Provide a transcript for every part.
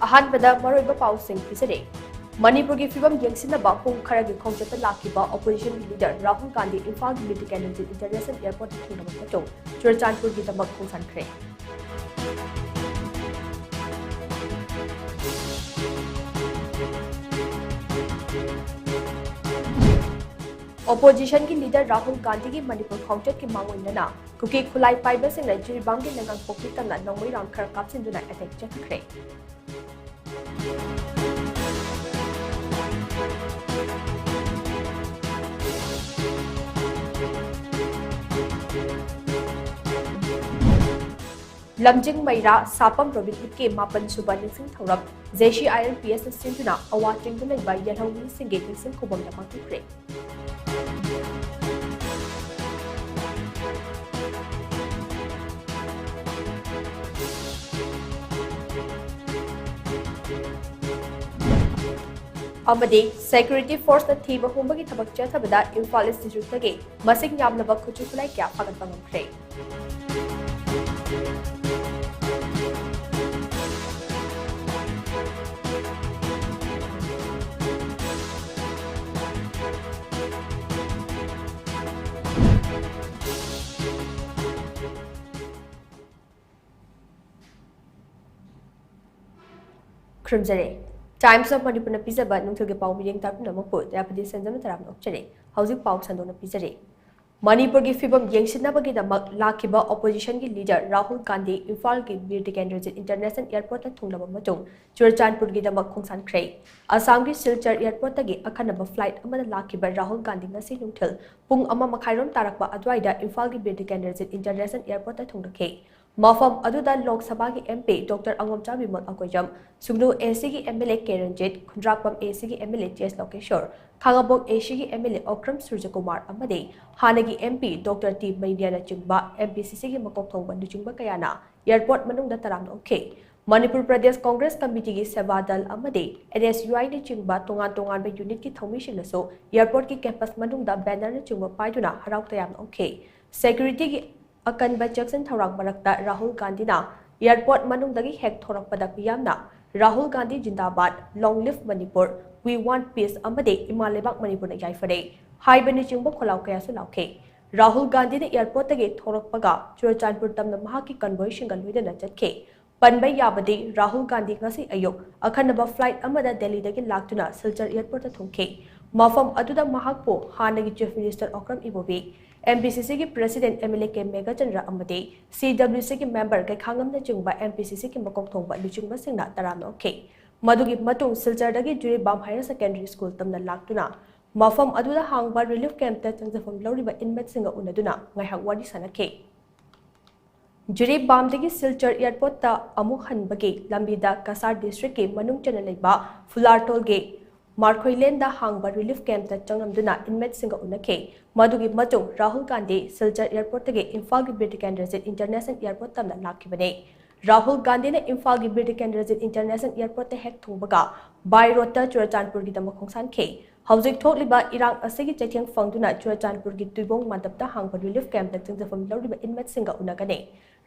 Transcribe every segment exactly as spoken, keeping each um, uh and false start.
ꯑꯍꯥꯟꯕꯗ ꯃꯔꯨꯑꯣꯏꯕ ꯄꯥꯎꯁꯤꯡ ꯄꯤꯖꯔꯤ꯫ ꯃꯅꯤꯄꯨꯔꯒꯤ ꯐꯤꯕꯝ ꯌꯦꯡꯁꯤꯟꯅꯕ ꯄꯨꯡ ꯈꯔꯒꯤ ꯈꯣꯡꯆꯠꯇ ꯂꯥꯛꯈꯤꯕ opposition leader ꯔꯥꯍꯨꯜ ꯒꯥꯟꯙꯤ ꯏꯝꯐꯥꯜꯒꯤ ꯕꯤꯔ ꯇꯤꯀꯦꯟꯗ꯭ꯔꯖꯤꯠ International Airportꯇ ꯊꯨꯡꯂꯕ ꯃꯇꯨꯡ ꯆꯨꯔꯆꯥꯟꯄꯨꯔꯒꯤꯗꯃꯛ ꯈꯣꯡꯁꯥꯟꯈ꯭ꯔꯦ꯫ Oppositionꯒꯤ leader ꯔꯥꯍꯨꯜ ꯒꯥꯟꯙꯤꯒꯤ ꯃꯅꯤꯄꯨꯔ ꯈꯣꯡꯆꯠꯀꯤ ꯃꯥꯡꯑꯣꯏꯅꯅ ꯀꯨꯀꯤ ꯈꯨꯠꯂꯥꯏ ꯄꯥꯏꯕꯁꯤꯡꯅ ꯖꯤꯔꯤꯕꯥꯝꯒꯤ ꯂꯩꯉꯥꯡꯄꯣꯛꯄꯤ ꯇꯝꯅ ꯅꯣꯡꯃꯩ round ꯈꯔ ꯀꯥꯞꯁꯤꯟꯗꯨꯅ attack ꯆꯠꯊꯈ꯭ꯔꯦ꯫ ꯂꯝꯖꯤꯡ ꯃꯩꯔꯥ ꯁꯥꯄꯝ ꯔꯣꯕꯤꯟ ꯍꯨꯗꯀꯤ ꯃꯥꯄꯟ ꯁꯨꯕ ꯅꯤꯡꯁꯤꯡ ꯊꯧꯔꯝ JCIRPSꯅ ꯁꯤꯟꯗꯨꯅ ꯑꯋꯥ ꯆꯤꯡꯗ ꯂꯩꯕ ꯌꯦꯜꯍꯧ ꯃꯤꯁꯤꯡꯒꯤ ꯅꯤꯡꯁꯤꯡ ꯈꯨꯕꯝꯗ ꯄꯥꯡꯊꯣꯛꯈ꯭ꯔꯦ꯫ ꯑꯃꯗꯤ security forceꯅ ꯊꯤꯕ ꯍꯨꯝꯕꯒꯤ ꯊꯕꯛ ꯆꯠꯊꯕꯗ ꯏꯝꯐꯥꯜ East Districtꯇꯒꯤ ꯃꯁꯤꯡ ꯌꯥꯝꯂꯕ ꯈꯨꯠꯁꯨ ꯈꯨꯠꯂꯥꯏ ꯀꯌꯥ ꯐꯥꯒꯠꯄ ꯉꯝꯈ꯭ꯔꯦ꯫ ꯈꯨꯔꯨꯝꯖꯔꯤ꯫ Times of Manipurꯅ ꯄꯤꯖꯕ ꯅꯨꯡꯊꯤꯜꯒꯤ ꯄꯥꯎ ꯃꯤꯠꯌꯦꯡ ꯇꯥꯛꯄꯤꯅꯕ ꯃꯄꯨ ꯗꯌꯥꯄꯇꯤ ꯁꯟꯖꯝꯅ ꯇꯔꯥꯝꯅ ꯑꯣꯛꯆꯔꯤ꯫ ꯍꯧꯖꯤꯛ ꯄꯥꯎ ꯁꯟꯗꯣꯛꯅ ꯄꯤꯖꯔꯤ꯫ ꯃꯅꯤꯄꯨꯔꯒꯤ ꯐꯤꯕꯝ ꯌꯦꯡꯁꯤꯟꯅꯕꯒꯤꯗꯃꯛ ꯂꯥꯛꯈꯤꯕ oppositionꯒꯤ leader ꯔꯥꯍꯨꯜ ꯒꯥꯟꯙꯤ ꯏꯝꯐꯥꯜꯒꯤ ꯕꯤꯔ ꯇꯤꯀꯦꯟꯗ꯭ꯔꯖꯤꯠ International Airportꯇ ꯊꯨꯡꯂꯕ ꯃꯇꯨꯡ ꯆꯨꯔꯆꯥꯟꯄꯨꯔꯒꯤꯗꯃꯛ ꯈꯣꯡꯁꯥꯟꯈ꯭ꯔꯦ꯫ ꯑꯁꯥꯝꯒꯤ ꯁꯤꯜꯆꯔ Airportꯇꯒꯤ ꯑꯈꯟꯅꯕ flight ꯑꯃꯗ ꯂꯥꯛꯈꯤꯕ ꯔꯥꯍꯨꯜ ꯒꯥꯟꯙꯤ ꯉꯁꯤ ꯅꯨꯡꯊꯤꯜ ꯄꯨꯡ ꯑꯃ ꯃꯈꯥꯏꯔꯣꯝ ꯇꯥꯔꯛꯄ ꯑꯗꯨꯋꯥꯏꯗ ꯏꯝꯐꯥꯜꯒꯤ ꯕꯤꯔ ꯇꯤꯀꯦꯟꯗ꯭ꯔꯖꯤꯠ International Airportꯇ ꯊꯨꯡꯂꯛꯈꯤ꯫ ꯃꯐꯝ ꯑꯗꯨꯗ ꯂꯣꯛ ꯁꯚꯥꯒꯤ M P Doctor ꯑꯉꯣꯝꯆꯥ Bimol Akoijam, ꯁꯨꯒꯅꯨ A Cꯒꯤ M L A K Ranjit, Khundrakpam A Cꯒꯤ M L A J S ꯂꯣꯀꯦꯁꯣꯔ, Khangabok A Cꯒꯤ M L A Okram ꯁꯨꯔꯖꯀꯨꯃꯥꯔ ꯑꯃꯗꯤ ꯍꯥꯟꯅꯒꯤ M P Doctor T ꯃꯩꯅ꯭ꯌꯥꯅꯆꯤꯡꯕ M P C Cꯒꯤ ꯃꯀꯣꯛ ꯊꯣꯡꯕ ꯂꯨꯆꯤꯡꯕ ꯀꯌꯥꯅ airport ꯃꯅꯨꯡꯗ ꯇꯔꯥꯝꯅ ꯑꯣꯛꯈꯤ꯫ ꯃꯅꯤꯄꯨꯔ ꯄ꯭ꯔꯗꯦꯁ ꯀꯣꯡꯒ꯭ꯔꯦꯁ ꯀꯃꯤꯇꯤꯒꯤ ꯁꯦꯕꯥ ꯗꯜ ꯑꯃꯗꯤ N S U Iꯅꯆꯤꯡꯕ ꯇꯣꯉꯥꯟ ꯇꯣꯉꯥꯟꯕ unitꯀꯤ ꯊꯧꯃꯤꯁꯤꯡꯅꯁꯨ airportꯀꯤ campus ꯃꯅꯨꯡꯗ bannerꯅꯆꯤꯡꯕ ꯄꯥꯏꯗꯨꯅ ꯍꯔꯥꯎ ꯇꯌꯥꯝꯅ ꯑꯣꯛꯈꯤ꯫ Securityꯒꯤ ꯑꯀꯟꯕ ꯆꯦꯛꯁꯤꯟ ꯊꯧꯔꯥꯡ ꯃꯔꯛꯇ ꯔꯥꯍꯨꯜ ꯒꯥꯟꯙꯤꯅ airport ꯃꯅꯨꯡꯗꯒꯤ ꯍꯦꯛ ꯊꯣꯔꯛꯄꯗ ꯃꯤꯌꯥꯝꯅ "Rahul Gandhi ꯖꯤꯟꯗꯥꯕꯥꯗ, long live Manipur, we want peace" ꯑꯃꯗꯤ "ꯏꯃꯥ ꯂꯩꯕꯥꯛ ꯃꯅꯤꯄꯨꯔꯅ ꯌꯥꯏꯐꯔꯦ" ꯍꯥꯏꯕꯅꯆꯤꯡꯕ ꯈꯣꯜꯂꯥꯎ ꯀꯌꯥꯁꯨ ꯂꯥꯎꯈꯤ꯫ ꯔꯥꯍꯨꯜ ꯒꯥꯟꯙꯤꯅ airportꯇꯒꯤ ꯊꯣꯔꯛꯄꯒ ꯆꯨꯔꯆꯥꯟꯄꯨꯔ ꯇꯝꯅ ꯃꯍꯥꯛꯀꯤ convoyꯁꯤꯡꯒ ꯂꯣꯏꯅꯅ ꯆꯠꯈꯤ꯫ ꯄꯟꯕ ꯌꯥꯕꯗꯤ, ꯔꯥꯍꯨꯜ ꯒꯥꯟꯙꯤ ꯉꯁꯤ ꯑꯌꯨꯛ ꯑꯈꯟꯅꯕ flight ꯑꯃꯗ ꯗꯦꯜꯂꯤꯗꯒꯤ ꯂꯥꯛꯇꯨꯅ ꯁꯤꯜꯆꯔ airportꯇ ꯊꯨꯡꯈꯤ꯫ ꯃꯐꯝ ꯑꯗꯨꯗ ꯃꯍꯥꯛꯄꯨ ꯍꯥꯟꯅꯒꯤ Chief Minister Okram Ibobi, M P C Cꯒꯤ President M L A K Meghachandra ꯑꯃꯗꯤ C W Cꯒꯤ member ꯀꯩꯈꯥꯉꯝꯅꯆꯤꯡꯕ M P C Cꯒꯤ ꯃꯀꯣꯛ ꯊꯣꯡꯕ ꯂꯨꯆꯤꯡꯕꯁꯤꯡꯅ ꯇꯔꯥꯝꯅ ꯑꯣꯛꯈꯤ꯫ ꯃꯗꯨꯒꯤ ꯃꯇꯨꯡ ꯁꯤꯜꯆꯔꯗꯒꯤ ꯖꯤꯔꯤꯕꯥꯝ Higher Secondary School ꯇꯝꯅ ꯂꯥꯛꯇꯨꯅ ꯃꯐꯝ ꯑꯗꯨꯗ ꯍꯥꯡꯕ relief campꯇ ꯆꯪꯖꯐꯝ ꯂꯧꯔꯤꯕ inmateꯁꯤꯡꯒ ꯎꯅꯗꯨꯅ ꯉꯥꯏꯍꯥꯛ ꯋꯥꯔꯤ ꯁꯥꯟꯅꯈꯤ꯫ ꯖꯤꯔꯤꯕꯥꯝꯗꯒꯤ ꯁꯤꯜꯆꯔ airportꯇ ꯑꯃꯨꯛ ꯍꯟꯕꯒꯤ ꯂꯝꯕꯤꯗ ꯀꯁꯥꯔ districtꯀꯤ ꯃꯅꯨꯡ ꯆꯟꯅ ꯂꯩꯕ ꯐꯨꯂꯥꯔꯇꯣꯜꯒꯤ ꯃꯥꯔꯈꯣꯏꯂꯦꯟꯗ ꯍꯥꯡꯕ relief campꯇ ꯆꯪꯂꯝꯗꯨꯅ inmateꯁꯤꯡꯒ ꯎꯅꯈꯤ꯫ ꯃꯗꯨꯒꯤ ꯃꯇꯨꯡ ꯔꯥꯍꯨꯜ ꯒꯥꯟꯙꯤ ꯁꯤꯜꯆꯔ airportꯇꯒꯤ ꯏꯝꯐꯥꯜꯒꯤ ꯕꯤꯔ ꯇꯤꯀꯦꯟꯗ꯭ꯔꯖꯤꯠ International Airport ꯇꯝꯅ ꯂꯥꯛꯈꯤꯕꯅꯤ꯫ ꯔꯥꯍꯨꯜ ꯒꯥꯟꯙꯤꯅ ꯏꯝꯐꯥꯜꯒꯤ ꯕꯤꯔ ꯇꯤꯀꯦꯟꯗ꯭ꯔꯖꯤꯠ International Airportꯇ ꯍꯦꯛ ꯊꯨꯡꯕꯒ by roadꯇ ꯆꯨꯔꯆꯥꯟꯄꯨꯔꯒꯤꯗꯃꯛ ꯈꯣꯡꯁꯥꯟꯈꯤ꯫ ꯍꯧꯖꯤꯛ ꯊꯣꯛꯂꯤꯕ ꯏꯔꯥꯡ ꯑꯁꯤꯒꯤ ꯆꯩꯊꯦꯡ ꯐꯪꯗꯨꯅ ꯆꯨꯔꯆꯥꯟꯄꯨꯔꯒꯤ ꯇꯨꯏꯕꯣꯡ ꯃꯟꯗꯞꯇ ꯍꯥꯡꯕ relief campꯇ ꯆꯪꯖꯐꯝ ꯂꯧꯔꯤꯕ inmateꯁꯤꯡꯒ ꯎꯅꯒꯅꯤ꯫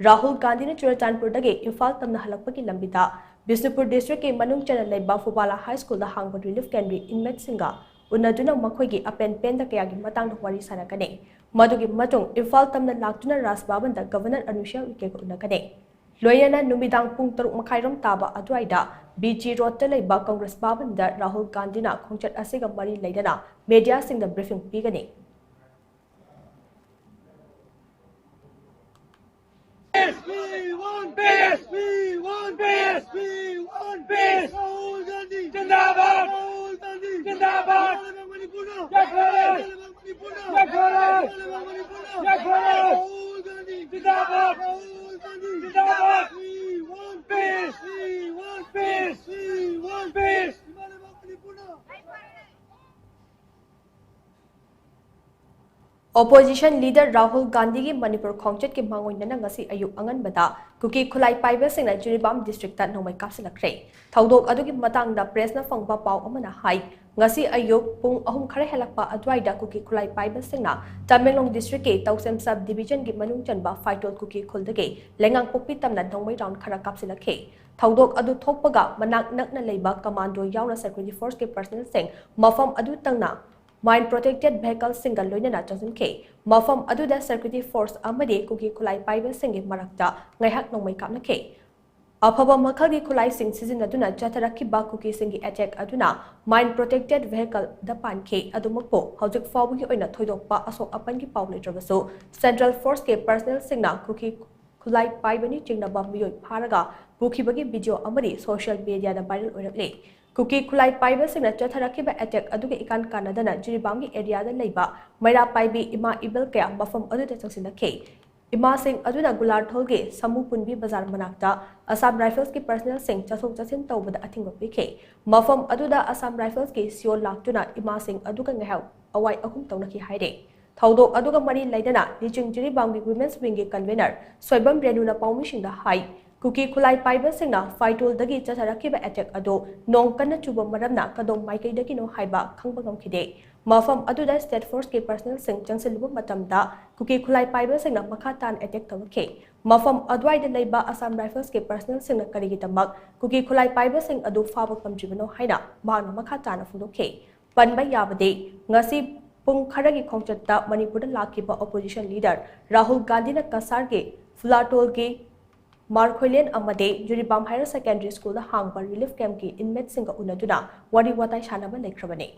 ꯔꯥꯍꯨꯜ ꯒꯥꯟꯙꯤꯅ ꯆꯨꯔꯆꯥꯟꯄꯨꯔꯗꯒꯤ ꯏꯝꯐꯥꯜ ꯇꯝꯅ ꯍꯜꯂꯛꯄꯒꯤ ꯂꯝꯕꯤꯗ ꯕꯤꯁꯅꯨꯄꯨꯔ districtꯀꯤ ꯃꯅꯨꯡ ꯆꯟꯅ ꯂꯩꯕ ꯐꯨꯕꯥꯂꯥ High Schoolꯗ ꯍꯥꯡꯕ relief campꯀꯤ inmateꯁꯤꯡꯒ ꯎꯅꯗꯨꯅ ꯃꯈꯣꯏꯒꯤ ꯑꯄꯦꯟ ꯄꯦꯟꯗ ꯀꯌꯥꯒꯤ ꯃꯇꯥꯡꯗ ꯋꯥꯔꯤ ꯁꯥꯟꯅꯒꯅꯤ꯫ ꯃꯗꯨꯒꯤ ꯃꯇꯨꯡ ꯏꯝꯐꯥꯜ ꯇꯝꯅ ꯂꯥꯛꯇꯨꯅ ꯔꯥꯖ ꯚꯕꯟꯗ Governor ꯑꯅꯨꯁ꯭ꯌꯥ ꯎꯏꯀꯦꯒ ꯎꯅꯒꯅꯤ꯫ ꯂꯣꯏꯅꯅ ꯅꯨꯃꯤꯗꯥꯡ ꯄꯨꯡ ꯇꯔꯨꯛ ꯃꯈꯥꯏꯔꯣꯝ ꯇꯥꯕ ꯑꯗꯨꯋꯥꯏꯗ B G Roadꯇ ꯂꯩꯕ Congress ꯚꯕꯟꯗ ꯔꯥꯍꯨꯜ ꯒꯥꯟꯙꯤꯅ ꯈꯣꯡꯆꯠ ꯑꯁꯤꯒ ꯃꯔꯤ ꯂꯩꯅꯅ mediaꯁꯤꯡꯗ briefing ꯄꯤꯒꯅꯤ꯫ We want peace! We want peace! We want peace! Rahul Gandhi! Zindabad! Rahul Gandhi! Zindabad! Manipur! Jai Bharat! Manipur! Jai Bharat! Manipur! Jai Bharat! Rahul Gandhi! Zindabad! Rahul Gandhi! Opposition leader Rahul ꯒꯥꯟꯙꯤꯒꯤ ꯃꯅꯤꯄꯨꯔ ꯈꯣꯡꯆꯠꯀꯤ ꯃꯥꯡꯑꯣꯏꯅꯅ ꯉꯁꯤ ꯑꯌꯨꯛ ꯑꯉꯟꯕꯗ ꯀꯨꯀꯤ ꯈꯨꯠꯂꯥꯏ ꯄꯥꯏꯕꯁꯤꯡꯅ Jiribam district ꯇ ꯅꯣꯡꯃꯩ ꯀꯥꯞꯁꯤꯜꯂꯛꯈ꯭ꯔꯦ꯫ ꯊꯧꯗꯣꯛ ꯑꯗꯨꯒꯤ ꯃꯇꯥꯡꯗ press ꯅ ꯐꯪꯕ ꯄꯥꯎ ꯑꯃꯅ ꯍꯥꯏ, ꯉꯁꯤ ꯑꯌꯨꯛ ꯄꯨꯡ ꯑꯍꯨꯝ ꯈꯔ ꯍꯦꯜꯂꯛꯄ ꯑꯗꯨꯋꯥꯏꯗ ꯀꯨꯀꯤ ꯈꯨꯠꯂꯥꯏ ꯄꯥꯏꯕꯁꯤꯡꯅ ꯇꯃꯦꯡꯂꯣꯡ district ꯀꯤ ꯇꯧꯁꯦꯝ sub division ꯒꯤ ꯃꯅꯨꯡ ꯆꯟꯕ ꯐꯥꯏꯇꯣꯜ ꯀꯨꯀꯤ ꯈꯨꯜꯗꯒꯤ ꯂꯩꯉꯥꯡꯄꯣꯛꯄꯤ ꯇꯝꯅ ꯅꯣꯡꯃꯩ round ꯈꯔ ꯀꯥꯞꯁꯤꯜꯂꯛꯈꯤ꯫ ꯊꯧꯗꯣꯛ ꯑꯗꯨ ꯊꯣꯛꯄꯒ ꯃꯅꯥꯛ ꯅꯛꯅ ꯂꯩꯕ commando ꯌꯥꯎꯅ security force ꯀꯤ personnel ꯁꯤꯡ ꯃꯐꯝ ꯑꯗꯨ ꯇꯝꯅ mine protected vehicle ꯁꯤꯡꯒ ꯂꯣꯏꯅꯅ ꯆꯪꯁꯤꯟꯈꯤ꯫ ꯃꯐꯝ ꯑꯗꯨꯗ security force ꯑꯃꯗꯤ ꯀꯨꯀꯤ ꯈꯨꯠꯂꯥꯏ ꯄꯥꯏꯕꯁꯤꯡꯒꯤ ꯃꯔꯛꯇ ꯉꯥꯏꯍꯥꯛ ꯅꯣꯡꯃꯩ ꯀꯥꯞꯅꯈꯤ꯫ ꯑꯐꯕ ꯃꯈꯜꯒꯤ ꯈꯨꯠꯂꯥꯏꯁꯤꯡ ꯁꯤꯖꯤꯟꯅꯗꯨꯅ ꯆꯠꯊꯔꯛꯈꯤꯕ ꯀꯨꯀꯤꯁꯤꯡꯒꯤ attack ꯑꯗꯨꯅ mine protected vehicle ꯗ ꯄꯥꯟꯈꯤ꯫ ꯑꯗꯨꯃꯛꯄꯨ ꯍꯧꯖꯤꯛ ꯐꯥꯎꯕꯒꯤ ꯑꯣꯏꯅ ꯊꯣꯏꯗꯣꯛꯄ ꯑꯁꯣꯛ ꯑꯄꯟꯒꯤ ꯄꯥꯎ ꯂꯩꯇ꯭ꯔꯕꯁꯨ, central force ꯀꯤ personnel ꯁꯤꯡꯅ ꯀꯨꯀꯤ ꯈꯨꯠꯂꯥꯏ ꯄꯥꯏꯕꯅꯤ ꯆꯤꯡꯅꯕ ꯃꯤꯑꯣꯏ ꯐꯥꯔꯒ ꯄꯨꯈꯤꯕꯒꯤ video ꯑꯃꯗꯤ social media ꯗ viral ꯑꯣꯏꯔꯛꯂꯤ꯫ ꯀꯨꯀꯤ ꯈꯨꯠꯂꯥꯏ ꯄꯥꯏꯕꯁꯤꯡꯅ ꯆꯠꯊꯔꯛꯈꯤꯕ attack ꯑꯗꯨꯒ ꯏꯀꯥꯟ ꯀꯥꯟꯅꯗꯅ ꯖꯤꯔꯤꯕꯥꯝꯒꯤ area ꯗ ꯂꯩꯕ ꯃꯩꯔꯥ ꯄꯥꯏꯕꯤ ꯏꯃꯥ ꯏꯕꯦꯜ ꯀꯌꯥ ꯃꯐꯝ ꯑꯗꯨꯗ ꯆꯪꯁꯤꯜꯂꯛꯈꯤ꯫ ꯏꯃꯥꯁꯤꯡ ꯑꯗꯨꯅ ꯒꯨꯂꯥꯔꯊꯣꯜꯒꯤ ꯁꯃꯨ ꯄꯨꯟꯕꯤ ꯕꯖꯥꯔ ꯃꯅꯥꯛꯇ ꯑꯁꯥꯝ ꯔꯥꯏꯐꯜꯁꯀꯤ personnel ꯁꯤꯡ ꯆꯠꯊꯣꯛ ꯆꯠꯁꯤꯟ ꯇꯧꯕꯗ ꯑꯊꯤꯡꯕ ꯄꯤꯈꯤ꯫ ꯃꯐꯝ ꯑꯗꯨꯗ ꯑꯁꯥꯝ ꯔꯥꯏꯐꯜꯁꯀꯤ CO ꯂꯥꯛꯇꯨꯅ ꯏꯃꯥꯁꯤꯡ ꯑꯗꯨꯒ ꯉꯥꯏꯍꯥꯛ ꯑꯋꯥꯏ ꯑꯍꯨꯝ ꯇꯧꯅꯈꯤ ꯍꯥꯏꯔꯤ꯫ ꯊꯧꯗꯣꯛ ꯑꯗꯨꯒ ꯃꯔꯤ ꯂꯩꯅꯅ ꯂꯤꯆꯤꯡ ꯖꯤꯔꯤꯕꯥꯝꯒꯤ Women's Wing ꯒꯤ convener ꯁꯣꯏꯕꯝ ꯔꯦꯅꯨꯅ ꯄꯥꯎꯃꯤꯁꯤꯡꯗ ꯍꯥꯏ, ꯀꯨꯀꯤ ꯈꯨꯠꯂꯥꯏ ꯄꯥꯏꯕꯁꯤꯡꯅ ꯐꯥꯏꯇꯣꯜꯗꯒꯤ ꯆꯠꯊꯔꯛꯈꯤꯕ attack ꯑꯗꯨ ꯅꯣꯡ ꯀꯟꯅ ꯆꯨꯕ ꯃꯔꯝꯅ ꯀꯗꯣꯝ ꯃꯥꯏꯀꯩꯗꯒꯤꯅꯣ ꯍꯥꯏꯕ ꯈꯪꯕ ꯉꯝꯈꯤꯗꯦ꯫ ꯃꯐꯝ ꯑꯗꯨꯗ state force ꯀꯤ personnel ꯁꯤꯡ ꯆꯪꯁꯤꯜꯂꯨꯕ ꯃꯇꯝꯗ ꯀꯨꯀꯤ ꯈꯨꯠꯂꯥꯏ ꯄꯥꯏꯕꯁꯤꯡꯅ ꯃꯈꯥ ꯇꯥꯅ attack ꯇꯧꯔꯛꯈꯤ꯫ ꯃꯐꯝ ꯑꯗꯨꯋꯥꯏꯗ ꯂꯩꯕ ꯑꯁꯥꯝ ꯔꯥꯏꯐꯜꯁꯀꯤ personnel ꯁꯤꯡꯅ ꯀꯔꯤꯒꯤꯗꯃꯛ ꯀꯨꯀꯤ ꯈꯨꯠꯂꯥꯏ ꯄꯥꯏꯕꯁꯤꯡ ꯑꯗꯨ ꯐꯥꯕ ꯉꯝꯗ꯭ꯔꯤꯕꯅꯣ ꯍꯥꯏꯅ ꯃꯍꯥꯛꯅ ꯃꯈꯥ ꯇꯥꯅ ꯐꯣꯡꯗꯣꯛꯈꯤ꯫ ꯄꯟꯕ ꯌꯥꯕꯗꯤ, ꯉꯁꯤ ꯄꯨꯡ ꯈꯔꯒꯤ ꯈꯣꯡꯆꯠꯇ ꯃꯅꯤꯄꯨꯔꯗ ꯂꯥꯛꯈꯤꯕ opposition leader ꯔꯥꯍꯨꯜ ꯒꯥꯟꯙꯤꯅ ꯀꯁꯥꯔꯒꯤ ꯐꯨꯂꯥꯇꯣꯜꯒꯤ ꯃꯥꯔꯈꯣꯏꯂꯦꯟ ꯑꯃꯗꯤ ꯖꯤꯔꯤꯕꯥꯝ Higher Secondary School ꯗ ꯍꯥꯡꯕ relief camp ꯀꯤ inmate ꯁꯤꯡꯒ ꯎꯅꯗꯨꯅ ꯋꯥꯔꯤ ꯋꯥꯇꯥꯏ ꯁꯥꯟꯅꯕ ꯂꯩꯈ꯭ꯔꯕꯅꯤ꯫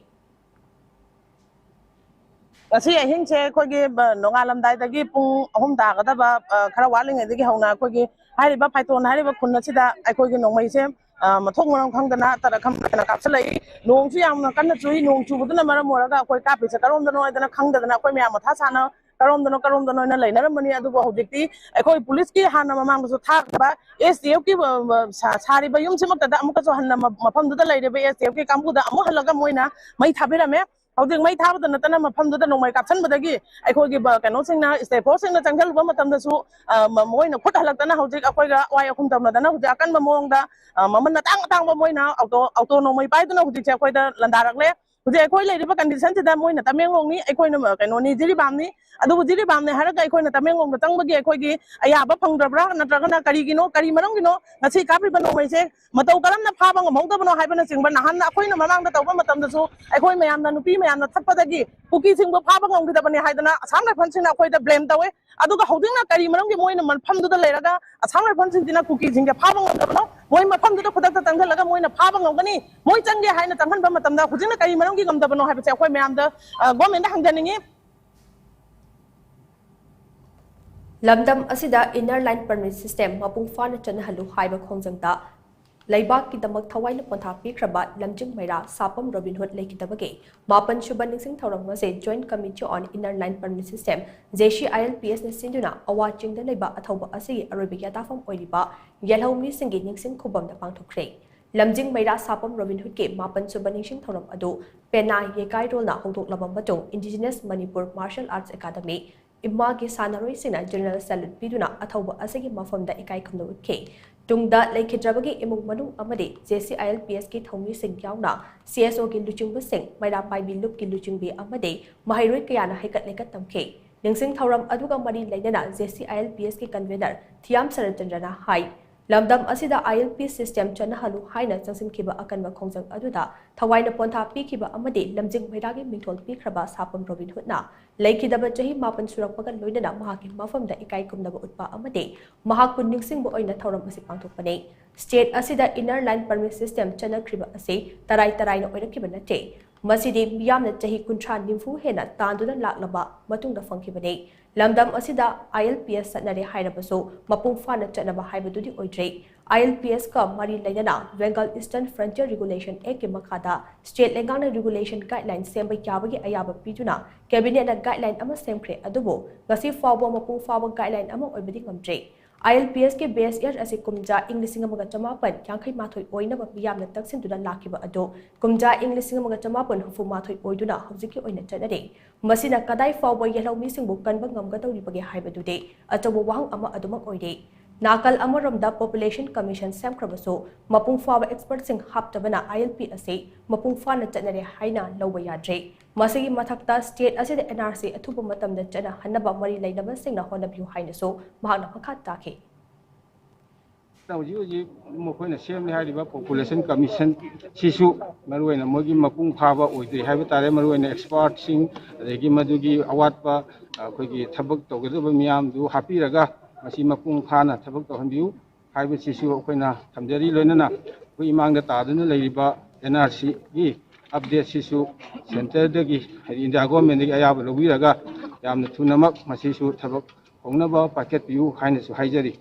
ꯉꯁꯤ ꯑꯍꯤꯡꯁꯦ ꯑꯩꯈꯣꯏꯒꯤ, ꯑ, ꯅꯣꯡꯉꯥꯜꯂꯝꯗꯥꯏꯗꯒꯤ ꯄꯨꯡ ꯑꯍꯨꯝ ꯇꯥꯒꯗꯕ, ꯑ, ꯈꯔ ꯋꯥꯠꯂꯤꯉꯩꯗꯒꯤ ꯍꯧꯅ ꯑꯩꯈꯣꯏꯒꯤ ꯍꯥꯏꯔꯤꯕ ꯐꯥꯏꯇꯣꯟ ꯍꯥꯏꯔꯤꯕ ꯈꯨꯟ ꯑꯁꯤꯗ ꯑꯩꯈꯣꯏꯒꯤ ꯅꯣꯡꯃꯩꯁꯦ, ꯑ, ꯃꯊꯣꯡ ꯃꯔꯝ ꯈꯪꯗꯅ ꯇꯔꯛ ꯈꯪꯗꯅ ꯀꯥꯞꯁꯤꯜꯂꯛꯏ꯫ ꯅꯣꯡꯁꯨ ꯌꯥꯝꯅ ꯀꯟꯅ ꯆꯨꯏ꯫ ꯅꯣꯡ ꯆꯨꯕꯗꯨꯅ ꯃꯔꯝ ꯑꯣꯏꯔꯒ ꯑꯩꯈꯣꯏ ꯀꯥꯞꯄꯤꯁꯦ ꯀꯔꯣꯝꯗꯅꯣ ꯍꯥꯏꯗꯅ ꯈꯪꯗꯗꯅ ꯑꯩꯈꯣꯏ ꯃꯌꯥꯝ ꯃꯊꯥ ꯁꯥꯅ ꯀꯔꯣꯝꯗꯅꯣ ꯀꯔꯣꯝꯗꯅꯣ ꯍꯥꯏꯅ ꯂꯩꯅꯔꯝꯕꯅꯤ꯫ ꯑꯗꯨꯕꯨ ꯍꯧꯖꯤꯛꯇꯤ ꯑꯩꯈꯣꯏ ꯄꯨꯂꯤꯁꯀꯤ ꯍꯥꯟꯅ ꯃꯃꯥꯡꯗꯁꯨ ꯊꯥꯈ꯭ꯔꯕ SDF ꯀꯤ, ꯑ, ꯁꯥ-, ꯁꯥꯔꯤꯕ ꯌꯨꯝꯁꯤꯃꯛꯇꯗ ꯑꯃꯨꯛꯀꯁꯨ ꯍꯟꯅ ꯃ-, ꯃꯐꯝꯗꯨꯗ ꯂꯩꯔꯤꯕ SDF ꯀꯤ ꯀꯥꯡꯕꯨꯗ ꯑꯃꯨꯛ ꯍꯜꯂꯒ ꯃꯣꯏꯅ ꯃꯩ ꯊꯥꯕꯤꯔꯝꯃꯦ꯫ ꯍꯧꯖꯤꯛ ꯃꯩ ꯊꯥꯕꯗ ꯅꯠꯇꯅ ꯃꯐꯝꯗꯨꯗ ꯅꯣꯡꯃꯩ ꯀꯥꯞꯁꯤꯟꯕꯗꯒꯤ ꯑꯩꯈꯣꯏꯒꯤ ꯕ- ꯀꯩꯅꯣꯁꯤꯡꯅ, ꯁ꯭ꯇꯦꯠ ꯐꯣꯔꯁꯁꯤꯡꯅ ꯆꯪꯁꯤꯜꯂꯨꯕ ꯃꯇꯝꯗꯁꯨ, ꯑ, ꯃ- ꯃꯣꯏꯅ ꯈꯨꯠ ꯍꯜꯂꯛꯇꯅ ꯍꯧꯖꯤꯛ ꯑꯩꯈꯣꯏꯒ ꯑꯋꯥꯏ ꯑꯈꯨꯝ ꯇꯧꯅꯗꯅ ꯍꯧꯖꯤꯛ ꯑꯀꯟꯕ ꯃꯑꯣꯡꯗ, ꯑ, ꯃꯃꯜ ꯑꯇꯥꯡ ꯑꯇꯥꯡꯕ ꯃꯣꯏꯅ ꯑꯣꯇꯣ ꯑꯣꯇꯣ ꯅꯣꯡꯃꯩ ꯄꯥꯏꯗꯨꯅ ꯍꯧꯖꯤꯛꯁꯦ ꯑꯩꯈꯣꯏꯗ ꯂꯥꯟꯗꯥꯔꯛꯂꯦ꯫ ꯍꯧꯖꯤꯛ ꯑꯩꯈꯣꯏ ꯂꯩꯔꯤꯕ ꯀꯟꯗꯤꯁꯟꯁꯤꯗ ꯃꯣꯏꯅ ꯇꯃꯦꯡꯂꯣꯡꯅꯤ, ꯑꯩꯈꯣꯏꯅ ꯀꯩꯅꯣꯅꯤ, ꯖꯤꯔꯤꯕꯥꯝꯅꯤ꯫ ꯑꯗꯨꯕꯨ ꯖꯤꯔꯤꯕꯥꯝꯅꯤ ꯍꯥꯏꯔꯒ ꯑꯩꯈꯣꯏꯅ ꯇꯃꯦꯡꯂꯣꯡꯗ ꯆꯪꯕꯒꯤ ꯑꯩꯈꯣꯏꯒꯤ ꯑꯌꯥꯕ ꯐꯪꯗ꯭ꯔꯕ꯭ꯔꯥ, ꯅꯠꯇ꯭ꯔꯒꯅ ꯀꯔꯤꯒꯤꯅꯣ, ꯀꯔꯤ ꯃꯔꯝꯒꯤꯅꯣ ꯉꯁꯤ ꯀꯥꯞꯂꯤꯕ ꯅꯣꯡꯃꯩꯁꯦ ꯃꯇꯧ ꯀꯔꯝꯅ ꯐꯥꯕ ꯉꯝꯍꯧꯗꯕꯅꯣ ꯍꯥꯏꯕꯅꯆꯤꯡꯕ ꯅꯍꯥꯟ ꯑꯩꯈꯣꯏꯅ ꯃꯃꯥꯡꯗ ꯇꯧꯕ ꯃꯇꯝꯗꯁꯨ ꯑꯩꯈꯣꯏ ꯃꯌꯥꯝꯅ, ꯅꯨꯄꯤ ꯃꯌꯥꯝꯅ ꯊꯠꯄꯗꯒꯤ ꯀꯨꯀꯤꯁꯤꯡꯕꯨ ꯐꯥꯕ ꯉꯝꯈꯤꯗꯕꯅꯤ ꯍꯥꯏꯗꯅ ꯑꯁꯥꯝ ꯔꯥꯏꯐꯜꯁꯤꯡꯅ ꯑꯩꯈꯣꯏꯗ ꯕ꯭ꯂꯦꯝ ꯇꯧꯋꯦ꯫ ꯑꯗꯨꯒ ꯍꯧꯖꯤꯛꯅ ꯀꯔꯤ ꯃꯔꯝꯒꯤ ꯃꯣꯏꯅ ꯃꯐꯝꯗꯨꯗ ꯂꯩꯔꯒ ꯑꯁꯥꯝ ꯔꯥꯏꯐꯜꯁꯤꯡꯁꯤꯅ ꯀꯨꯀꯤꯁꯤꯡꯁꯦ ꯐꯥꯕ ꯉꯝꯗꯕꯅꯣ? ꯃꯣꯏ ꯃꯐꯝꯗꯨꯗ ꯈꯨꯗꯛꯇ ꯆꯪꯁꯤꯜꯂꯒ ꯃꯣꯏꯅ ꯐꯥꯕ ꯉꯝꯒꯅꯤ, ꯃꯣꯏ ꯆꯪꯒꯦ ꯍꯥꯏꯅ ꯆꯪꯍꯟꯕ ꯃꯇꯝꯗ ꯍꯧꯖꯤꯛꯅ ꯀꯔꯤ ꯃꯔꯝꯒꯤ ꯉꯝꯗꯕꯅꯣ ꯍꯥꯏꯕꯁꯦ ꯑꯩꯈꯣꯏ ꯃꯌꯥꯝꯗ, ꯑ, ꯒꯣꯔꯃꯦꯟꯗ ꯍꯪꯖꯅꯤꯡꯉꯤ꯫ ꯂꯝꯗꯝ ꯑꯁꯤꯗ Inner Line Permit System ꯃꯄꯨꯡ ꯐꯥꯅ ꯆꯠꯅꯍꯜꯂꯨ ꯍꯥꯏꯕ ꯈꯣꯡꯖꯪꯗ ꯂꯩꯕꯥꯛꯀꯤꯗꯃꯛ ꯊꯋꯥꯏꯅ ꯄꯣꯟꯊꯥ ꯄꯤꯈ꯭ꯔꯕ ꯂꯝꯖꯤꯡ ꯃꯩꯔꯥ ꯁꯥꯄꯝ ꯔꯣꯕꯤꯟꯍꯨꯗ ꯂꯩꯈꯤꯗꯕꯒꯤ ꯃꯥꯄꯟ ꯁꯨꯕ ꯅꯤꯡꯁꯤꯡ ꯊꯧꯔꯝ ꯑꯁꯤ Joint Committee on Inner Line Permit System, JCILPS ꯅ ꯁꯤꯟꯗꯨꯅ ꯑꯋꯥ ꯆꯤꯡꯗ ꯂꯩꯕ ꯑꯊꯧꯕ ꯑꯁꯤꯒꯤ ꯑꯔꯣꯏꯕ ꯌꯥꯇꯥꯐꯝ ꯑꯣꯏꯔꯤꯕ ꯌꯦꯜꯍꯧ ꯃꯤꯁꯤꯡꯒꯤ ꯅꯤꯡꯁꯤꯡ ꯈꯨꯕꯝꯗ ꯄꯥꯡꯊꯣꯛꯈ꯭ꯔꯦ꯫ ꯂꯝꯖꯤꯡ ꯃꯩꯔꯥ ꯁꯥꯄꯝ ꯔꯣꯕꯤꯟꯍꯨꯗꯀꯤ ꯃꯥꯄꯟ ꯁꯨꯕ ꯅꯤꯡꯁꯤꯡ ꯊꯧꯔꯝ ꯑꯗꯨ ꯄꯦꯅꯥ ꯌꯦꯀꯥꯏꯔꯣꯜꯅ ꯍꯧꯗꯣꯛꯂꯕ ꯃꯇꯨꯡ Indigenous Manipur Martial Arts Academy, ꯏꯝꯃꯥꯒꯤ ꯁꯥꯟꯅꯔꯣꯏꯁꯤꯡꯅ general salute ꯄꯤꯗꯨꯅ ꯑꯊꯧꯕ ꯑꯁꯤꯒꯤ ꯃꯐꯝꯗ ꯏꯀꯥꯏ ꯈꯨꯝꯅꯕ ꯎꯠꯈꯤ꯫ ꯇꯨꯡꯗ ꯂꯩꯈꯤꯗ꯭ꯔꯕꯒꯤ ꯏꯃꯨꯡ ꯃꯅꯨꯡ ꯑꯃꯗꯤ JCILPS ꯀꯤ ꯊꯧꯃꯤꯁꯤꯡ ꯌꯥꯎꯅ CSO ꯒꯤ ꯂꯨꯆꯤꯡꯕꯁꯤꯡ, ꯃꯩꯔꯥ ꯄꯥꯏꯕꯤ ꯂꯨꯞꯀꯤ ꯂꯨꯆꯤꯡꯕꯤ ꯑꯃꯗꯤ ꯃꯍꯩꯔꯣꯏ ꯀꯌꯥꯅ ꯍꯩꯀꯠ ꯂꯩꯀꯠ ꯇꯝꯈꯤ꯫ ꯅꯤꯡꯁꯤꯡ ꯊꯧꯔꯝ ꯑꯗꯨꯒ ꯃꯔꯤ ꯂꯩꯅꯅ JCILPS ꯀꯤ convener ꯊꯤꯌꯥꯝ ꯁꯔꯠꯆꯟꯗ꯭ꯔꯅ ꯍꯥꯏ, ꯂꯝꯗꯝ ꯑꯁꯤꯗ ILP system ꯆꯠꯅꯍꯜꯂꯨ ꯍꯥꯏꯅ ꯆꯪꯁꯤꯟꯈꯤꯕ ꯑꯀꯟꯕ ꯈꯣꯡꯖꯪ ꯑꯗꯨꯗ ꯊꯋꯥꯏꯅ ꯄꯣꯟꯊꯥ ꯄꯤꯈꯤꯕ ꯑꯃꯗꯤ ꯂꯝꯖꯤꯡ ꯃꯩꯔꯥꯒꯤ ꯃꯤꯡꯊꯣꯜ ꯄꯤꯈ꯭ꯔꯕ ꯁꯥꯄꯝ ꯔꯣꯕꯤꯟꯍꯨꯗꯅ ꯂꯩꯈꯤꯗꯕ ꯆꯍꯤ ꯃꯥꯄꯟ ꯁꯨꯔꯛꯄꯒ ꯂꯣꯏꯅꯅ ꯃꯍꯥꯛꯀꯤ ꯃꯐꯝꯗ ꯏꯀꯥꯏ ꯈꯨꯝꯅꯕ ꯎꯠꯄ ꯑꯃꯗꯤ ꯃꯍꯥꯛꯄꯨ ꯅꯤꯡꯁꯤꯡꯕ ꯑꯣꯏꯅ ꯊꯧꯔꯝ ꯑꯁꯤ ꯄꯥꯡꯊꯣꯛꯄꯅꯤ꯫ State ꯑꯁꯤꯗ Inner Line Permit System ꯆꯠꯅꯈ꯭ꯔꯤꯕ ꯑꯁꯤ ꯇꯔꯥꯏ ꯇꯔꯥꯏꯅ ꯑꯣꯏꯔꯛꯈꯤꯕ ꯅꯠꯇꯦ꯫ ꯃꯁꯤꯗꯤ ꯃꯤꯌꯥꯝꯅ ꯆꯍꯤ ꯀꯨꯟꯊ꯭ꯔꯥ ꯅꯤꯐꯨ ꯍꯦꯟꯅ ꯇꯥꯟꯗꯨꯅ ꯂꯥꯛꯂꯕ ꯃꯇꯨꯡꯗ ꯐꯪꯈꯤꯕꯅꯤ꯫ ꯂꯝꯗꯝ ꯑꯁꯤꯗ ILPS ꯆꯠꯅꯔꯦ ꯍꯥꯏꯔꯕꯁꯨ ꯃꯄꯨꯡ ꯐꯥꯅ ꯆꯠꯅꯕ ꯍꯥꯏꯕꯗꯨꯗꯤ ꯑꯣꯏꯗ꯭ꯔꯤ꯫ ILPS ꯀ ꯃꯔꯤ ꯂꯩꯅꯅ Bengal Eastern Frontier Regulation Act ꯀꯤ ꯃꯈꯥꯗ state ꯂꯩꯉꯥꯛꯅ regulation guideline ꯁꯦꯝꯕ ꯌꯥꯕꯒꯤ ꯑꯌꯥꯕ ꯄꯤꯗꯨꯅ cabinet ꯅ guideline ꯑꯃ ꯁꯦꯝꯈ꯭ꯔꯦ, ꯑꯗꯨꯕꯨ ꯉꯁꯤ ꯐꯥꯎꯕ ꯃꯄꯨꯡ ꯐꯥꯕ guideline ꯑꯃ ꯑꯣꯏꯕꯗꯤ ꯉꯝꯗ꯭ꯔꯤ꯫ ILPSꯀꯤ base year ꯑꯁꯤ ꯀꯨꯝꯖꯥ ꯏꯪ ꯂꯤꯁꯤꯡ ꯑꯃꯒ ꯆꯃꯥꯄꯟ ꯌꯥꯡꯈꯩ ꯃꯥꯊꯣꯏ ꯑꯣꯏꯅꯕ ꯃꯤꯌꯥꯝꯅ ꯇꯛꯁꯤꯟꯗꯨꯅ ꯂꯥꯛꯈꯤꯕ ꯑꯗꯨ ꯀꯨꯝꯖꯥ ꯏꯪ ꯂꯤꯁꯤꯡ ꯑꯃꯒ ꯆꯃꯥꯄꯟ ꯍꯨꯝꯐꯨ ꯃꯥꯊꯣꯏ ꯑꯣꯏꯗꯨꯅ ꯍꯧꯖꯤꯛꯀꯤ ꯑꯣꯏꯅ ꯆꯠꯅꯔꯤ꯫ ꯃꯁꯤꯅ ꯀꯗꯥꯏ ꯐꯥꯎꯕ ꯌꯦꯜꯍꯧꯃꯤꯁꯤꯡꯕꯨ ꯀꯟꯕ ꯉꯝꯒꯗꯧꯔꯤꯕꯒꯦ ꯍꯥꯏꯕꯗꯨꯗꯤ ꯑꯆꯧꯕ ꯋꯥꯍꯪ ꯑꯃ ꯑꯗꯨꯃꯛ ꯑꯣꯏꯔꯤ꯫ ꯅꯥꯀꯜ ꯑꯃꯔꯣꯝꯗ population commission ꯁꯦꯝꯈ꯭ꯔꯕꯁꯨ ꯃꯄꯨꯡ ꯐꯥꯕ expertꯁꯤꯡ ꯍꯥꯞꯇꯕꯅ ILP ꯑꯁꯤ ꯃꯄꯨꯡ ꯐꯥꯅ ꯆꯠꯅꯔꯦ ꯍꯥꯏꯅ ꯂꯧꯕ ꯌꯥꯗ꯭ꯔꯦ꯫ ꯃꯁꯤꯒꯤ ꯃꯊꯛꯇ state ꯑꯁꯤꯗ NRC ꯑꯊꯨꯕ ꯃꯇꯝꯗ ꯆꯠꯅꯍꯟꯅꯕ ꯃꯔꯤ ꯂꯩꯅꯕꯁꯤꯡꯅ ꯍꯣꯠꯅꯕꯤꯌꯨ ꯍꯥꯏꯅꯁꯨ ꯃꯍꯥꯛꯅ ꯃꯈꯥ ꯇꯥꯈꯤ꯫ ꯍꯧꯖꯤꯛ ꯍꯧꯖꯤꯛ ꯃꯈꯣꯏꯅ ꯁꯦꯝꯂꯦ ꯍꯥꯏꯔꯤꯕ population commission ꯁꯤꯁꯨ ꯃꯔꯨꯑꯣꯏꯅ ꯃꯣꯏꯒꯤ ꯃꯄꯨꯡ ꯐꯥꯕ ꯑꯣꯏꯗ꯭ꯔꯤ ꯍꯥꯏꯕ ꯇꯥꯔꯦ꯫ ꯃꯔꯨꯑꯣꯏꯅ expertꯁꯤꯡ, ꯑꯗꯒꯤ ꯃꯗꯨꯒꯤ ꯑꯋꯥꯠꯄ ꯑꯩꯈꯣꯏꯒꯤ ꯊꯕꯛ ꯇꯧꯒꯗꯕ ꯃꯤꯌꯥꯝꯗꯨ ꯍꯥꯞꯄꯤꯔꯒ ꯃꯁꯤ ꯃꯄꯨꯡ ꯐꯥꯅ ꯊꯕꯛ ꯇꯧꯍꯟꯕꯤꯌꯨ ꯍꯥꯏꯕꯁꯤꯁꯨ ꯑꯩꯈꯣꯏꯅ ꯊꯝꯖꯔꯤ꯫ ꯂꯣꯏꯅꯅ ꯑꯩꯈꯣꯏ ꯏꯃꯥꯡꯗ ꯇꯥꯗꯨꯅ ꯂꯩꯔꯤꯕ NRCꯒꯤ updateꯁꯤꯁꯨ centreꯗꯒꯤ, ꯍꯥꯏꯗꯤ India governmentꯗꯒꯤ ꯑꯌꯥꯕ ꯂꯧꯕꯤꯔꯒ ꯌꯥꯝꯅ ꯊꯨꯅꯃꯛ ꯃꯁꯤꯁꯨ ꯊꯕꯛ ꯍꯧꯅꯕ ꯄꯥꯏꯈꯠꯄꯤꯌꯨ ꯍꯥꯏꯅꯁꯨ ꯍꯥꯏꯖꯔꯤ꯫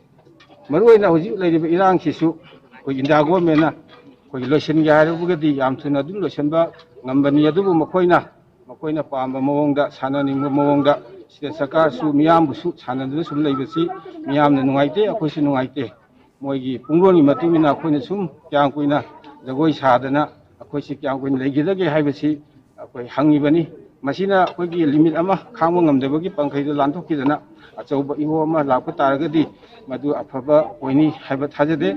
ꯃꯔꯨꯑꯣꯏꯅ ꯍꯧꯖꯤꯛ ꯂꯩꯔꯤꯕ ꯏꯔꯥꯡꯁꯤꯁꯨ ꯑꯩꯈꯣꯏ India governmentꯅ ꯑꯩꯈꯣꯏꯒꯤ ꯂꯣꯏꯁꯤꯟꯒꯦ ꯍꯥꯏꯔꯕꯒꯗꯤ ꯌꯥꯝ ꯊꯨꯅ ꯑꯗꯨꯝ ꯂꯣꯏꯁꯤꯟꯕ ꯉꯝꯕꯅꯤ꯫ ꯑꯗꯨꯕꯨ ꯃꯈꯣꯏꯅ, ꯃꯈꯣꯏꯅ ꯄꯥꯝꯕ ꯃꯑꯣꯡꯗ, ꯁꯥꯟꯅꯅꯤꯡꯕ ꯃꯑꯣꯡꯗ state ꯁꯔꯀꯥꯔꯁꯨ ꯃꯤꯌꯥꯝꯕꯨꯁꯨ ꯁꯥꯟꯅꯗꯨꯅ ꯁꯨꯝ ꯂꯩꯕꯁꯤ ꯃꯤꯌꯥꯝꯅ ꯅꯨꯡꯉꯥꯏꯇꯦ, ꯑꯩꯈꯣꯏꯁꯨ ꯅꯨꯡꯉꯥꯏꯇꯦ꯫ ꯃꯣꯏꯒꯤ ꯄꯨꯡꯂꯣꯟꯒꯤ ꯃꯇꯨꯡ ꯏꯟꯅ ꯑꯩꯈꯣꯏꯅ ꯁꯨꯝ ꯀꯌꯥꯝ ꯀꯨꯏꯅ ꯖꯒꯣꯏ ꯁꯥꯗꯅ ꯑꯩꯈꯣꯏꯁꯤ ꯀꯌꯥꯝ ꯀꯨꯏꯅ ꯂꯩꯒꯗꯒꯦ ꯍꯥꯏꯕꯁꯤ ꯑꯩꯈꯣꯏ ꯍꯪꯉꯤꯕꯅꯤ꯫ ꯃꯁꯤꯅ ꯑꯩꯈꯣꯏꯒꯤ limit ꯑꯃ ꯈꯥꯡꯕ ꯉꯝꯗꯕꯒꯤ ꯄꯟꯈꯩꯗꯣ ꯂꯥꯟꯊꯣꯛꯈꯤꯗꯅ ꯑꯆꯧꯕ ꯏꯍꯣ ꯑꯃ ꯂꯥꯛꯄ ꯇꯥꯔꯒꯗꯤ ꯃꯗꯨ ꯑꯐꯕ ꯑꯣꯏꯅꯤ ꯍꯥꯏꯕ ꯊꯥꯖꯗꯦ꯫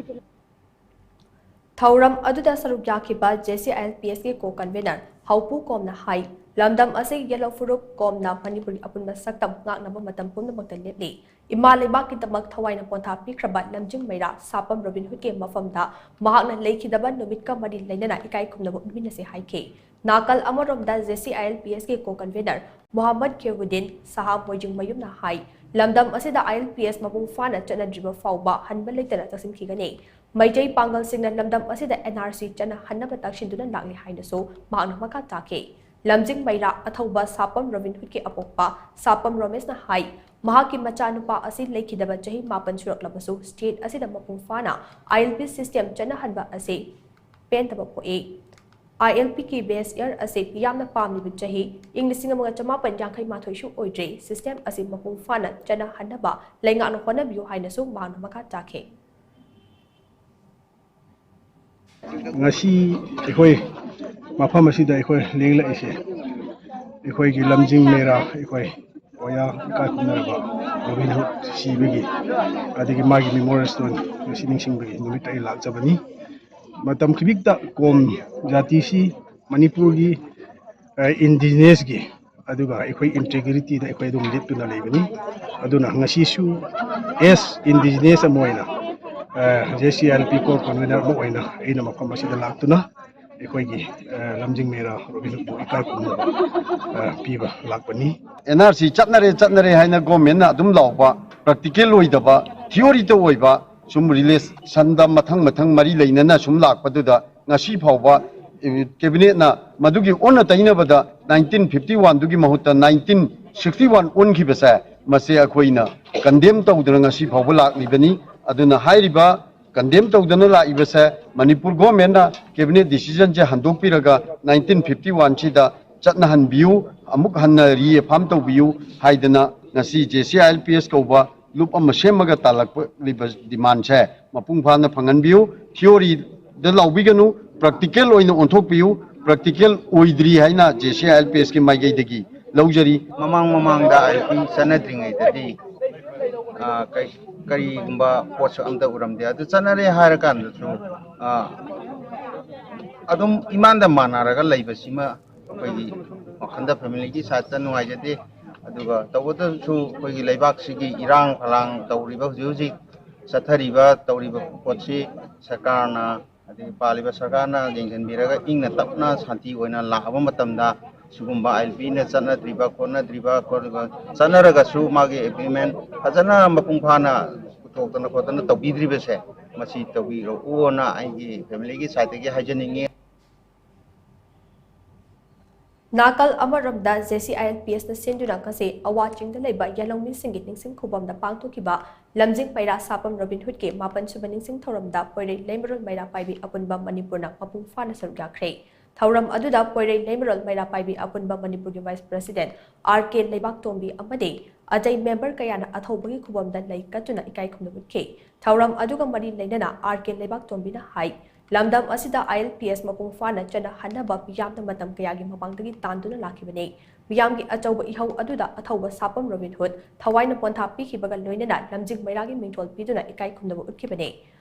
ꯊꯧꯔꯝ ꯑꯗꯨꯗ ꯁꯔꯨꯛ ꯌꯥꯈꯤꯕ JCILPSꯀꯤ co-convener ꯍꯧꯄꯨ ꯀꯣꯝꯅ ꯍꯥꯏ, ꯂꯝꯗꯝ ꯑꯁꯤꯒꯤ ꯌꯦꯜꯍꯧ ꯐꯨꯔꯨꯞ ꯀꯣꯝꯅ ꯃꯅꯤꯄꯨꯔꯒꯤ ꯑꯄꯨꯟꯕ ꯁꯛꯇꯝ ꯉꯥꯛꯅꯕ ꯃꯇꯝ ꯄꯨꯝꯅꯃꯛꯇ ꯂꯦꯞꯂꯤ꯫ ꯏꯃꯥ ꯂꯩꯕꯥꯛꯀꯤꯗꯃꯛ ꯊꯋꯥꯏꯅ ꯄꯣꯟꯊꯥ ꯄꯤꯈ꯭ꯔꯕ ꯂꯝꯖꯤꯡ ꯃꯩꯔꯥ ꯁꯥꯄꯝ ꯔꯣꯕꯤꯟ ꯍꯨꯗꯀꯤ ꯃꯐꯝꯗ ꯃꯍꯥꯛꯅ ꯂꯩꯈꯤꯗꯕ ꯅꯨꯃꯤꯠꯀ ꯃꯔꯤ ꯂꯩꯅꯅ ꯏꯀꯥꯏ ꯈꯨꯝꯅꯕ ꯎꯠꯃꯤꯟꯅꯁꯤ ꯍꯥꯏꯈꯤ꯫ ꯅꯥꯀꯜ ꯑꯃꯔꯣꯝꯗ JCILPSꯀꯤ co-convener ꯃꯣꯍꯝꯃꯗ ꯈꯦꯔꯨꯗꯤꯟ ꯁꯍꯥ ꯃꯣꯏꯖꯤꯡ ꯃꯌꯨꯝꯅ ꯍꯥꯏ, ꯂꯝꯗꯝ ꯑꯁꯤꯗ ILPS ꯃꯄꯨꯡ ꯐꯥꯅ ꯆꯠꯅꯗ꯭ꯔꯤꯕ ꯐꯥꯎꯕ ꯍꯟꯕ ꯂꯩꯇꯅ ꯆꯪꯁꯤꯟꯈꯤꯒꯅꯤ꯫ ꯃꯩꯇꯩ ꯄꯥꯡꯒꯜꯁꯤꯡꯅ ꯂꯝꯗꯝ ꯑꯁꯤꯗ NRC ꯆꯠꯅꯍꯟꯅꯕ ꯇꯛꯁꯤꯟꯗꯨꯅ ꯂꯥꯛꯂꯤ ꯍꯥꯏꯅꯁꯨ ꯃꯍꯥꯛꯅ ꯃꯈꯥ ꯇꯥꯈꯤ꯫ ꯂꯝꯖꯤꯡ ꯃꯩꯔꯥ ꯑꯊꯧꯕ ꯁꯥꯄꯝ ꯔꯣꯕꯤꯟ ꯍꯨꯗꯀꯤ ꯑꯄꯣꯛꯄ ꯁꯥꯄꯝ ꯔꯣꯃꯦꯁꯅ ꯍꯥꯏ, ꯃꯍꯥꯛꯀꯤ ꯃꯆꯥꯅꯨꯄꯥ ꯑꯁꯤ ꯂꯩꯈꯤꯗꯕ ꯆꯍꯤ ꯃꯥꯄꯟ ꯁꯨꯔꯛꯂꯕꯁꯨ state ꯑꯁꯤꯗ ꯃꯄꯨꯡ ꯐꯥꯅ ILP system ꯆꯠꯅꯍꯟꯕ ꯑꯁꯤ ꯄꯦꯟꯗꯕ ꯄꯣꯛꯏ꯫ ꯑꯥꯏ ꯑꯦꯜ ꯄꯤ ꯀꯦ ꯕꯦꯁ ꯏꯌꯥꯔ ꯑꯁꯤ ꯃꯤꯌꯥꯝꯅ ꯄꯥꯝꯂꯤꯕ ꯆꯍꯤ ꯏꯪ ꯂꯤꯁꯤꯡ ꯑꯃꯒ ꯆꯃꯥꯄꯟ ꯌꯥꯡꯈꯩ ꯃꯥꯊꯣꯏꯁꯨ ꯑꯣꯏꯗ꯭ꯔꯤ꯫ ꯁꯤꯁꯇꯦꯝ ꯑꯁꯤ ꯃꯄꯨꯡ ꯐꯥꯅ ꯆꯠꯅꯍꯟꯅꯕ ꯂꯩꯉꯥꯛꯅ ꯍꯣꯠꯅꯕꯤꯌꯨ ꯍꯥꯏꯅꯁꯨ ꯃꯍꯥꯛꯅ ꯃꯈꯥ ꯇꯥꯈꯤ꯫ ꯉꯁꯤ ꯑꯩꯈꯣꯏ ꯃꯐꯝ ꯑꯁꯤꯗ ꯑꯩꯈꯣꯏ ꯂꯦꯡꯂꯛꯏꯁꯦ ꯑꯩꯈꯣꯏꯒꯤ ꯂꯝꯖꯤꯡ ꯃꯦꯔꯥ ꯑꯩꯈꯣꯏ ꯑꯣꯌꯥ ꯏꯀꯥꯏ ꯈꯨꯝꯅꯔꯕ ꯔꯣꯕꯤꯟ ꯍꯨꯗ ꯁꯤꯕꯒꯤ ꯑꯗꯒꯤ ꯃꯥꯒꯤ ꯃꯦꯃꯣꯔꯤꯌꯦꯜ ꯁ꯭ꯇꯣꯟ ꯉꯁꯤ ꯅꯤꯡꯁꯤꯡꯕꯒꯤ ꯅꯨꯃꯤꯠꯇ ꯑꯩ ꯂꯥꯛꯆꯕꯅꯤ꯫ ꯃꯇꯝ ꯈꯤꯕꯤꯛꯇ ꯀꯣꯝ ꯖꯥꯇꯤꯁꯤ ꯃꯅꯤꯄꯨꯔꯒꯤ ꯏꯟꯗꯤꯖꯤꯅꯁꯀꯤ ꯑꯗꯨꯒ ꯑꯩꯈꯣꯏ ꯏꯟꯇꯦꯒ꯭ꯔꯤꯇꯤꯗ ꯑꯩꯈꯣꯏ ꯑꯗꯨꯝ ꯂꯦꯞꯇꯨꯅ ꯂꯩꯕꯅꯤ꯫ ꯑꯗꯨꯅ ꯉꯁꯤꯁꯨ ꯑꯦꯁ ꯏꯟꯗꯤꯖꯤꯅꯁ ꯑꯃ ꯑꯣꯏꯅ J C I L P core ꯀꯟꯚꯤꯅꯔ ꯑꯃ ꯑꯣꯏꯅ ꯑꯩꯅ ꯃꯐꯝ ꯑꯁꯤꯗ ꯂꯥꯛꯇꯨꯅ ꯑꯩꯈꯣꯏꯒꯤ ꯂꯝꯖꯤꯡ ꯃꯦꯔꯥ ꯔꯣꯕꯤꯟ ꯍꯨꯗꯄꯨ ꯏꯀꯥꯏ ꯈꯨꯝꯅꯕ ꯄꯤꯕ ꯂꯥꯛꯄꯅꯤ꯫ ꯑꯦꯟ ꯑꯥꯔ ꯁꯤ ꯆꯠꯅꯔꯦ ꯆꯠꯅꯔꯦ ꯍꯥꯏꯅ ꯒꯣꯔꯃꯦꯟꯅ ꯑꯗꯨꯝ ꯂꯥꯎꯕ, ꯄ꯭ꯔꯦꯛꯇꯤꯀꯦꯜ ꯑꯣꯏꯗꯕ, ꯊꯤꯑꯣꯔꯤꯗ ꯑꯣꯏꯕ ꯁꯨꯝ ꯔꯤꯂꯦꯁꯟꯗ ꯃꯊꯪ ꯃꯊꯪ ꯃꯔꯤ ꯂꯩꯅꯅ ꯁꯨꯝ ꯂꯥꯛꯄꯗꯨꯗ ꯉꯁꯤ ꯐꯥꯎꯕ ꯀꯦꯕꯤꯅꯦꯠꯅ ꯃꯗꯨꯒꯤ ꯑꯣꯟꯅ ꯇꯩꯅꯕꯗ ꯅꯥꯏꯟꯇꯤꯟ ꯐꯤꯐꯇꯤ ꯋꯥꯟꯗꯨꯒꯤ ꯃꯍꯨꯠꯇ ꯅꯥꯏꯟꯇꯤꯟ ꯁꯤꯛꯁꯇꯤ ꯋꯥꯟ ꯑꯣꯟꯈꯤꯕꯁꯦ ꯃꯁꯤ ꯑꯩꯈꯣꯏꯅ ꯀꯟꯗꯦꯝ ꯇꯧꯗꯨꯅ ꯉꯁꯤ ꯐꯥꯎꯕ ꯂꯥꯛꯂꯤꯕꯅꯤ꯫ ꯑꯗꯨꯅ ꯍꯥꯏꯔꯤꯕ ꯀꯟꯗꯦꯝ ꯇꯧꯗꯨꯅ ꯂꯥꯛꯏꯕꯁꯦ ꯃꯅꯤꯄꯨꯔ ꯒꯣꯔꯃꯦꯟꯅ ꯀꯦꯕꯤꯅꯦꯠ ꯗꯤꯁꯤꯖꯟꯁꯦ ꯍꯟꯗꯣꯛꯄꯤꯔꯒ ꯅꯥꯏꯟꯇꯤꯟ ꯐꯤꯐꯇꯤ ꯋꯥꯟꯁꯤꯗ ꯆꯠꯅꯍꯟꯕꯤꯌꯨ, ꯑꯃꯨꯛ ꯍꯟꯅ ꯔꯤꯑꯦꯐꯥꯝ ꯇꯧꯕꯤꯌꯨ ꯍꯥꯏꯗꯅ ꯉꯁꯤ J C I L P S ꯀꯧꯕ ꯂꯨꯞ ꯑꯃ ꯁꯦꯝꯃꯒ ꯇꯥꯜꯂꯛꯂꯤꯕ ꯗꯤꯃꯥꯟꯁꯦ ꯃꯄꯨꯡ ꯐꯥꯅ ꯐꯪꯍꯟꯕꯤꯌꯨ꯫ ꯊꯤꯑꯣꯔꯤꯗ ꯂꯥꯎꯕꯤꯒꯅꯨ, ꯄ꯭ꯔꯦꯛꯇꯤꯀꯦꯜ ꯑꯣꯏꯅ ꯑꯣꯟꯊꯣꯛꯄꯤꯌꯨ꯫ ꯄ꯭ꯔꯦꯛꯇꯤꯀꯦꯜ ꯑꯣꯏꯗ꯭ꯔꯤ ꯍꯥꯏꯅ J C I L P ꯑꯦꯁꯀꯤ ꯃꯥꯏꯀꯩꯗꯒꯤ ꯂꯧꯖꯔꯤ꯫ ꯃꯃꯥꯡ ꯃꯃꯥꯡꯗ ꯑꯥꯏ ꯑꯦꯜ ꯄꯤ ꯆꯠꯅꯗ꯭ꯔꯤꯉꯩꯗꯗꯤ, ꯑ, ꯀꯩ-, ꯀꯔꯤꯒꯨꯝꯕ ꯄꯣꯠꯁꯨ ꯑꯝꯇ ꯎꯔꯝꯗꯦ꯫ ꯑꯗꯨ ꯆꯠꯅꯔꯦ ꯍꯥꯏꯔꯀꯥꯟꯗꯁꯨ, ꯑ, ꯑꯗꯨꯝ ꯏꯃꯥꯟꯗ ꯃꯥꯟꯅꯔꯒ ꯂꯩꯕꯁꯤꯃ ꯑꯩꯈꯣꯏꯒꯤ ꯋꯥꯈꯜꯗ ꯐꯦꯃꯤꯂꯤꯒꯤ ꯁꯥꯏꯠꯇ ꯅꯨꯡꯉꯥꯏꯖꯗꯦ꯫ ꯑꯗꯨꯒ ꯇꯧꯕꯇꯁꯨ ꯑꯩꯈꯣꯏꯒꯤ ꯂꯩꯕꯥꯛꯁꯤꯒꯤ ꯏꯔꯥꯡ ꯐꯂꯥꯡ ꯇꯧꯔꯤꯕ ꯍꯧꯖꯤꯛ ꯍꯧꯖꯤꯛ ꯆꯠꯊꯔꯤꯕ ꯇꯧꯔꯤꯕ ꯄꯣꯠꯁꯤ ꯁꯔꯀꯥꯔꯅ, ꯑꯗꯒꯤ ꯄꯥꯜꯂꯤꯕ ꯁꯔꯀꯥꯔꯅ ꯌꯦꯡꯁꯤꯟꯕꯤꯔꯒ ꯏꯪꯅ ꯇꯞꯅ ꯁꯥꯟꯇꯤ ꯑꯣꯏꯅ ꯂꯥꯛꯑꯕ ꯃꯇꯝꯗ ꯁꯤꯒꯨꯝꯕ ꯑꯥꯏ ꯑꯦꯜ ꯄꯤꯅ ꯆꯠꯅꯗ꯭ꯔꯤꯕ ꯈꯣꯠꯅꯗ꯭ꯔꯤꯕ ꯈꯣꯠꯂꯤꯕ ꯆꯠꯅꯔꯒꯁꯨ ꯃꯥꯒꯤ ꯑꯦꯒ꯭ꯔꯤꯃꯦꯟ ꯐꯖꯅ ꯃꯄꯨꯡ ꯐꯥꯅ ꯄꯨꯊꯣꯛꯇꯅ ꯈꯣꯠꯇꯅ ꯇꯧꯕꯤꯗ꯭ꯔꯤꯕꯁꯦ ꯃꯁꯤ ꯇꯧꯕꯤꯔꯛꯎꯅ ꯑꯩꯒꯤ ꯐꯦꯃꯤꯂꯤꯒꯤ ꯁꯥꯏꯠꯇꯒꯤ ꯍꯥꯏꯖꯅꯤꯡꯉꯤ꯫ ꯅꯥꯀꯜ ꯑꯃꯔꯣꯝꯗ, J C I L P ꯑꯦꯁꯅ ꯁꯤꯟꯗꯨꯅ ꯉꯁꯤ ꯑꯋꯥ ꯆꯤꯡꯗ ꯂꯩꯕ ꯌꯦꯜꯍꯧꯃꯤꯁꯤꯡꯒꯤ ꯅꯤꯡꯁꯤꯡ ꯈꯨꯕꯝꯗ ꯄꯥꯡꯊꯣꯛꯈꯤꯕ ꯂꯝꯖꯤꯡ ꯃꯩꯔꯥ ꯁꯥꯄꯝ ꯔꯣꯕꯤꯟ ꯍꯨꯗꯀꯤ ꯃꯥꯄꯟ ꯁꯨꯕ ꯅꯤꯡꯁꯤꯡ ꯊꯧꯔꯝꯗ ꯄꯣꯏꯔꯩ ꯂꯩꯃꯔꯣꯜ ꯃꯩꯔꯥ ꯄꯥꯏꯕꯤ ꯑꯄꯨꯟꯕ ꯃꯅꯤꯄꯨꯔꯅ ꯃꯄꯨꯡ ꯐꯥꯅ ꯁꯔꯨꯛ ꯌꯥꯈ꯭ꯔꯦ꯫ ꯊꯧꯔꯝ ꯑꯗꯨꯗ ꯄꯣꯏꯔꯩ ꯂꯩꯃꯔꯣꯜ ꯃꯩꯔꯥ ꯄꯥꯏꯕꯤ ꯑꯄꯨꯟꯕ ꯃꯅꯤꯄꯨꯔꯒꯤ vice president R K ꯂꯩꯕꯥꯛꯇꯣꯝꯕꯤ ꯑꯃꯗꯤ ꯑꯇꯩ member ꯀꯌꯥꯅ ꯑꯊꯧꯕꯒꯤ ꯈꯨꯕꯝꯗ ꯂꯩ ꯀꯠꯇꯨꯅ ꯏꯀꯥꯏ ꯈꯨꯝꯅꯕ ꯎꯠꯈꯤ꯫ ꯊꯧꯔꯝ ꯑꯗꯨꯒ ꯃꯔꯤ ꯂꯩꯅꯅ R K ꯂꯩꯕꯥꯛꯇꯣꯝꯕꯤꯅ ꯍꯥꯏ, ꯂꯝꯗꯝ ꯑꯁꯤꯗ I L P S ꯃꯄꯨꯡ ꯐꯥꯅ ꯆꯠꯅꯍꯟꯅꯕ ꯃꯤꯌꯥꯝꯅ ꯃꯇꯝ ꯀꯌꯥꯒꯤ ꯃꯃꯥꯡꯗꯒꯤ ꯇꯥꯟꯗꯨꯅ ꯂꯥꯛꯈꯤꯕꯅꯤ꯫ ꯃꯤꯌꯥꯝꯒꯤ ꯑꯆꯧꯕ ꯏꯍꯧ ꯑꯗꯨꯗ ꯑꯊꯧꯕ ꯁꯥꯄꯝ ꯔꯣꯕꯤꯟ ꯍꯨꯗ ꯊꯋꯥꯏꯅ ꯄꯣꯟꯊꯥ ꯄꯤꯈꯤꯕꯒ ꯂꯣꯏꯅꯅ ꯂꯝꯖꯤꯡ ꯃꯩꯔꯥꯒꯤ ꯃꯤꯡꯊꯣꯜ ꯄꯤꯗꯨꯅ ꯏꯀꯥꯏ ꯈꯨꯝꯅꯕ ꯎꯠꯈꯤꯕꯅꯤ꯫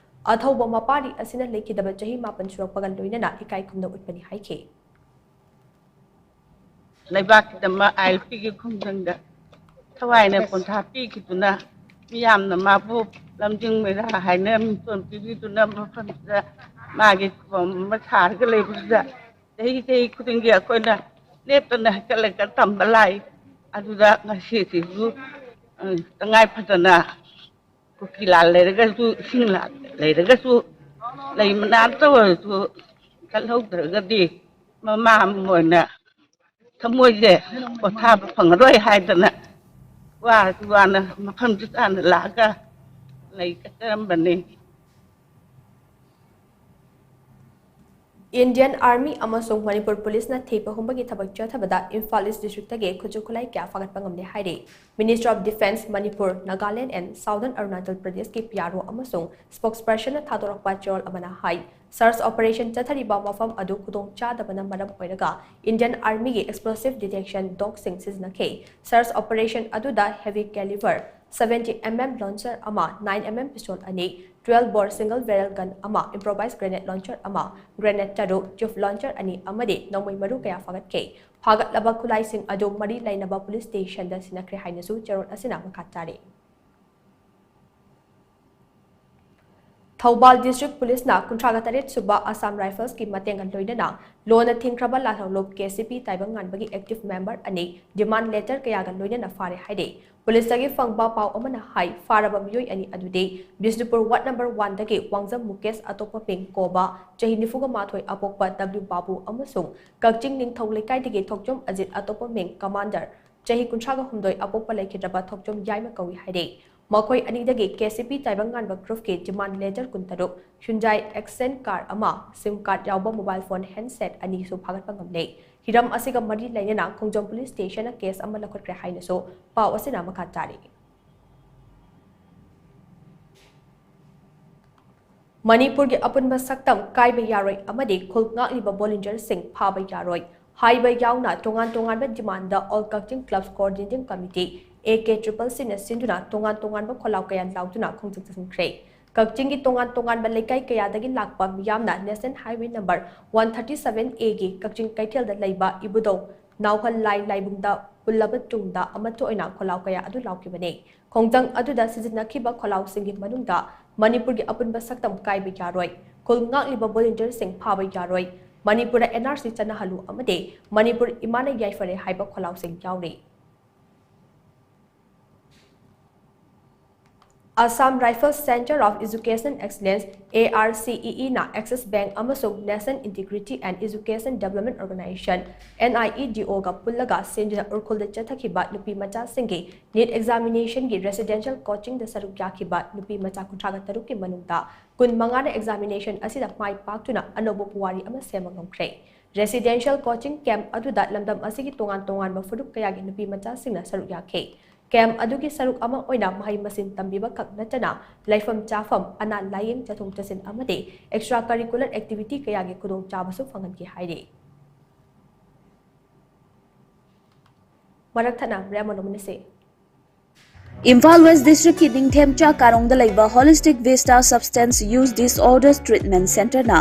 ꯑꯊꯧꯕ ꯃꯄꯥꯔꯤ ꯑꯁꯤꯅ ꯂꯩꯈꯤꯗꯕ ꯆꯍꯤ ꯃꯥꯄꯟ ꯁꯨꯔꯛꯄꯒ ꯂꯣꯏꯅꯅ ꯏꯀꯥꯏ ꯈꯨꯝꯅꯕ ꯎꯠꯄꯅꯤ ꯍꯥꯏꯈꯤ꯫ ꯂꯩꯕꯥꯛꯀꯤꯗꯃꯛ I L P ꯒꯤ ꯈꯣꯡꯖꯪꯗ ꯊꯋꯥꯏꯅ ꯄꯣꯟꯊꯥ ꯄꯤꯈꯤꯗꯨꯅ, ꯃꯤꯌꯥꯝꯅ ꯃꯥꯕꯨ ꯂꯝꯖꯤꯡ ꯃꯩꯔꯥ ꯍꯥꯏꯅ ꯃꯤꯡꯊꯣꯟ ꯄꯤꯕꯤꯗꯨꯅ, ꯃꯐꯝꯁꯤꯗ ꯃꯥꯒꯤ ꯈꯨꯕꯝ ꯑꯃ ꯁꯥꯔꯒ ꯂꯩꯕꯁꯤꯗ ꯆꯍꯤ ꯆꯍꯤ ꯈꯨꯗꯤꯡꯒꯤ ꯑꯩꯈꯣꯏꯅ ꯂꯦꯞꯇꯅ ꯍꯦꯛꯀꯠ ꯂꯦꯛꯀꯠ ꯇꯝꯕ ꯂꯥꯛꯏ꯫ ꯑꯗꯨꯗ ꯉꯁꯤꯁꯤꯁꯨ, ꯑ, ꯇꯉꯥꯏ ꯐꯗꯅ ꯀꯨꯀꯤ ꯂꯥꯜ ꯂꯩꯔꯒꯁꯨ, ꯏꯁꯤꯡ ꯂꯥꯜ ꯂꯩꯔꯒꯁꯨ, ꯂꯩ ꯃꯅꯥꯛꯇ ꯑꯣꯏꯔꯁꯨ ꯀꯠꯍꯧꯗ꯭ꯔꯒꯗꯤ ꯃꯃꯥ ꯑꯃ ꯑꯣꯏꯅ ꯊꯃꯣꯏꯁꯦ ꯄꯣꯊꯥꯕ ꯐꯪꯉꯔꯣꯏ ꯍꯥꯏꯗꯅ ꯋꯥꯔꯁꯨ ꯋꯥꯅ ꯃꯐꯝꯁꯤ ꯇꯥꯅ ꯂꯥꯛꯑꯒ ꯂꯩ ꯀꯠꯆꯔꯝꯕꯅꯤ꯫ Indian Army ꯑꯃꯁꯨꯡ ꯃꯅꯤꯄꯨꯔ ꯄꯨꯂꯤꯁꯅ ꯊꯤꯕ ꯍꯨꯝꯕꯒꯤ ꯊꯕꯛ ꯆꯠꯊꯕꯗ ꯏꯝꯐꯥꯜ ꯏꯁ ꯗꯤꯁꯇ꯭ꯔꯤꯛꯇꯒꯤ ꯈꯨꯠꯁꯨ ꯈꯨꯠꯂꯥꯏ ꯀꯌꯥ ꯐꯥꯒꯠꯄ ꯉꯝꯂꯦ ꯍꯥꯏꯔꯤ꯫ Ministry of Defence, Manipur, Nagaland and Southern Arunachal Pradeshꯀꯤ P R O ꯑꯃꯁꯨꯡ spokespersonꯅ ꯊꯥꯗꯣꯔꯛꯄ ꯆꯦꯔꯣꯜ ꯑꯃꯅ ꯍꯥꯏ, search operation ꯆꯠꯊꯔꯤꯕ ꯃꯐꯝ ꯑꯗꯨ ꯈꯨꯗꯣꯡ ꯆꯥꯗꯕꯅ ꯃꯔꯝ ꯑꯣꯏꯔꯒ Indian Armyꯒꯤ explosive detection dogꯁꯤꯡ ꯁꯤꯖꯤꯟꯅꯈꯤ꯫ Search operation ꯑꯗꯨꯗ heavy caliber seventy M M launcher ꯑꯃ, nine M M pistol ꯑꯅꯤ, twelve bore single barrel gun ꯑꯃ, improvised grenade launcher ꯑꯃ, grenade ꯇꯔꯨꯛ, tube launcher ꯑꯅꯤ ꯑꯃꯗꯤ ꯅꯣꯡꯃꯩ ꯃꯔꯨ ꯀꯌꯥ ꯐꯥꯒꯠꯈꯤ꯫ ꯐꯥꯒꯠꯂꯕ ꯈꯨꯠꯂꯥꯏꯁꯤꯡ ꯑꯗꯨ ꯃꯔꯤ ꯂꯩꯅꯕ police stationꯗ ꯁꯤꯟꯅꯈ꯭ꯔꯦ ꯍꯥꯏꯅꯁꯨ ꯆꯦꯔꯣꯜ ꯑꯁꯤꯅ ꯃꯈꯥ ꯇꯥꯔꯤ꯫ ꯊꯧꯕꯥꯜ District Policeꯅ ꯀꯨꯟꯊ꯭ꯔꯥꯒ ꯇꯔꯦꯠ ꯁꯨꯕ Assam Riflesꯀꯤ ꯃꯇꯦꯡꯒ ꯂꯣꯏꯅꯅ ꯂꯣꯟꯅ ꯊꯤꯡꯈ꯭ꯔꯕ ꯂꯥꯜꯍꯧꯂꯨꯞ K C P ꯇꯥꯏꯕꯪ ꯉꯥꯟꯕꯒꯤ active member ꯑꯅꯤ demand letter ꯀꯌꯥꯒ ꯂꯣꯏꯅꯅ ꯐꯥꯔꯦ ꯍꯥꯏꯔꯤ꯫ ꯄꯨꯂꯤꯁꯇꯒꯤ ꯐꯪꯕ ꯄꯥꯎ ꯑꯃꯅ ꯍꯥꯏ, ꯐꯥꯔꯕ ꯃꯤꯑꯣꯏ ꯑꯅꯤ ꯑꯗꯨꯗꯤ ꯕꯤꯁꯅꯨꯄꯨꯔ ward number oneꯗꯒꯤ ꯋꯥꯡꯖꯝ ꯃꯨꯀꯦꯁ ꯑꯇꯣꯞꯄ ꯃꯤꯡ ꯀꯣꯕꯥ, ꯆꯍꯤ ꯅꯤꯐꯨꯒ ꯃꯥꯊꯣꯏ ꯑꯄꯣꯛꯄ W ꯕꯥꯕꯨ ꯑꯃꯁꯨꯡ ꯀꯛꯆꯤꯡ ꯅꯤꯡꯊꯧ ꯂꯩꯀꯥꯏꯗꯒꯤ ꯊꯣꯛꯆꯣꯝ ꯑꯖꯤꯠ ꯑꯇꯣꯞꯄ ꯃꯤꯡ ꯀꯃꯥꯟꯗꯔ, ꯆꯍꯤ ꯀꯨꯟꯊ꯭ꯔꯥꯒ ꯍꯨꯝꯗꯣꯏ ꯑꯄꯣꯛꯄ ꯂꯩꯈꯤꯗ꯭ꯔꯕ ꯊꯣꯛꯆꯣꯝ ꯌꯥꯏꯃ ꯀꯧꯏ ꯍꯥꯏꯔꯤ꯫ ꯃꯈꯣꯏ ꯑꯅꯤꯗꯒꯤ ꯀꯦ ꯁꯤ ꯄꯤ ꯇꯥꯏꯕꯪꯉꯥꯟꯕ ꯒ꯭ꯔꯨꯞꯀꯤ ꯗꯤꯃꯥꯟ ꯂꯦꯇꯔ ꯀꯨꯟꯇꯔꯨꯛ, ꯍ꯭ꯌꯨꯟꯗꯥꯏ ꯑꯦꯛꯁꯦꯟ ꯀꯥꯔ ꯑꯃ, ꯁꯤꯝ ꯀꯥꯔꯗ ꯌꯥꯎꯕ ꯃꯣꯕꯥꯏꯜ ꯐꯣꯟ ꯍꯦꯟꯗꯁꯦꯠ ꯑꯅꯤꯁꯨ ꯐꯥꯒꯠꯄ ꯉꯝꯂꯦ꯫ ꯍꯤꯔꯝ ꯑꯁꯤꯒ ꯃꯔꯤ ꯂꯩꯅꯅ ꯈꯣꯡꯖꯣꯝ ꯄꯨꯂꯤꯁ ꯁ꯭ꯇꯦꯁꯟꯅ ꯀꯦꯁ ꯑꯃ ꯂꯧꯈꯠꯈ꯭ꯔꯦ ꯍꯥꯏꯅꯁꯨ ꯄꯥꯎ ꯑꯁꯤꯅ ꯃꯈꯥ ꯇꯥꯔꯤ꯫ ꯃꯅꯤꯄꯨꯔꯒꯤ ꯑꯄꯨꯟꯕ ꯁꯛꯇꯝ ꯀꯥꯏꯕ ꯌꯥꯔꯣꯏ ꯑꯃꯗꯤ ꯈꯨꯜ ꯉꯥꯛꯂꯤꯕ ꯚꯣꯂꯨꯟꯇꯤꯌꯔꯁꯤꯡ ꯐꯥꯕ ꯌꯥꯔꯣꯏ ꯍꯥꯏꯕ ꯌꯥꯎꯅ ꯇꯣꯉꯥꯟ ꯇꯣꯉꯥꯟꯕ demand All Kakching Clubs Coordinating Committee, A K triple C ꯅ ꯁꯤꯟꯗꯨꯅ ꯇꯣꯉꯥꯟ ꯇꯣꯉꯥꯟꯕ ꯈꯣꯜꯂꯥꯎ ꯀꯌꯥ ꯂꯥꯎꯗꯨꯅ ꯈꯣꯡꯖꯪ ꯆꯠꯁꯤꯟꯈ꯭ꯔꯦ꯫ ꯀꯛꯆꯤꯡꯒꯤ ꯇꯣꯉꯥꯟ ꯇꯣꯉꯥꯟꯕ ꯂꯩꯀꯥꯏ ꯀꯌꯥꯗꯒꯤ ꯂꯥꯛꯄ ꯃꯤꯌꯥꯝꯅ National Highway number one thirty seven A ꯒꯤ ꯀꯛꯆꯤꯡ ꯀꯩꯊꯦꯜꯗ ꯂꯩꯕ ꯏꯕꯨꯙꯧ ꯅꯥꯎꯍꯜ ꯂꯥꯏ ꯂꯥꯏꯕꯨꯡꯗ ꯄꯨꯜꯂꯕ ꯇꯨꯡꯗ ꯑꯃꯠꯇ ꯑꯣꯏꯅ ꯈꯣꯜꯂꯥꯎ ꯀꯌꯥ ꯑꯗꯨ ꯂꯥꯎꯈꯤꯕꯅꯤ꯫ ꯈꯣꯡꯖꯪ ꯑꯗꯨꯗ ꯁꯤꯖꯤꯟꯅꯈꯤꯕ ꯈꯣꯜꯂꯥꯎꯁꯤꯡꯒꯤ ꯃꯅꯨꯡꯗ ꯃꯅꯤꯄꯨꯔꯒꯤ ꯑꯄꯨꯟꯕ ꯁꯛꯇꯝ ꯀꯥꯏꯕ ꯌꯥꯔꯣꯏ, ꯈꯨꯜ ꯉꯥꯛꯂꯤꯕ ꯚꯣꯂꯨꯟꯇꯤꯌꯔꯁꯤꯡ ꯐꯥꯕ ꯌꯥꯔꯣꯏ, ꯃꯅꯤꯄꯨꯔꯗ N R C ꯆꯠꯅꯍꯜꯂꯨ ꯑꯃꯗꯤ ꯃꯅꯤꯄꯨꯔ ꯏꯃꯥꯅ ꯌꯥꯏꯐꯔꯦ ꯍꯥꯏꯕ ꯈꯣꯜꯂꯥꯎꯁꯤꯡ ꯌꯥꯎꯔꯤ꯫ Assam Rifles Centre of Education Excellence, A R C E E ꯅ Axis Bank ꯑꯃꯁꯨꯡ National Integrity and Education Development Organisation, N I E D O ꯒ ꯄꯨꯜꯂꯒ ꯁꯤꯟꯗꯨꯅ ꯎꯔꯈꯨꯜꯗ ꯆꯠꯊꯈꯤꯕ ꯅꯨꯄꯤ ꯃꯆꯥꯁꯤꯡꯒꯤ NEET examination ꯒꯤ residential coaching ꯗ ꯁꯔꯨꯛ ꯌꯥꯈꯤꯕ ꯅꯨꯄꯤ ꯃꯆꯥ ꯀꯨꯟꯊ꯭ꯔꯥꯒ ꯇꯔꯨꯛꯀꯤ ꯃꯅꯨꯡꯗ ꯀꯨꯟ ꯃꯉꯥꯅ examination ꯑꯁꯤꯗ ꯃꯥꯏ ꯄꯥꯛꯇꯨꯅ ꯑꯅꯧꯕ ꯄꯨꯋꯥꯔꯤ ꯑꯃ ꯁꯦꯝꯕ ꯉꯝꯈ꯭ꯔꯦ꯫ Residential coaching camp ꯑꯗꯨꯗ ꯂꯝꯗꯝ ꯑꯁꯤꯒꯤ ꯇꯣꯉꯥꯟ ꯇꯣꯉꯥꯟꯕ ꯐꯨꯔꯨꯞ ꯀꯌꯥꯒꯤ ꯅꯨꯄꯤ ꯃꯆꯥꯁꯤꯡꯅ ꯁꯔꯨꯛ ꯌꯥꯈꯤ꯫ Camp ꯑꯗꯨꯒꯤ ꯁꯔꯨꯛ ꯑꯃ ꯑꯣꯏꯅ ꯃꯍꯩ ꯃꯁꯤꯡ ꯇꯝꯕꯤꯕ ꯈꯛ ꯅꯠꯇꯅ ꯂꯩꯐꯝ ꯆꯥꯐꯝ, ꯑꯅꯥ ꯂꯥꯌꯦꯡ, ꯆꯠꯊꯣꯛ ꯆꯠꯁꯤꯟ ꯑꯃꯗꯤ extra curricular activity ꯀꯌꯥꯒꯤ ꯈꯨꯗꯣꯡꯆꯥꯕꯁꯨ ꯐꯪꯍꯟꯈꯤ ꯍꯥꯏꯔꯤ꯫ ꯃꯔꯛ ꯊꯠꯅ ꯕ꯭ꯔꯦꯛ ꯑꯃ ꯂꯧꯃꯤꯟꯅꯁꯤ꯫ ꯏꯝꯐꯥꯜ ꯋꯦꯁ ꯗꯤꯁꯇ꯭ꯔꯤꯛꯀꯤ ꯅꯤꯡꯊꯦꯝꯆꯥ ꯀꯥꯔꯣꯡꯗ ꯂꯩꯕ Holistic Vista Substance Use Disorders Treatment Centreꯅ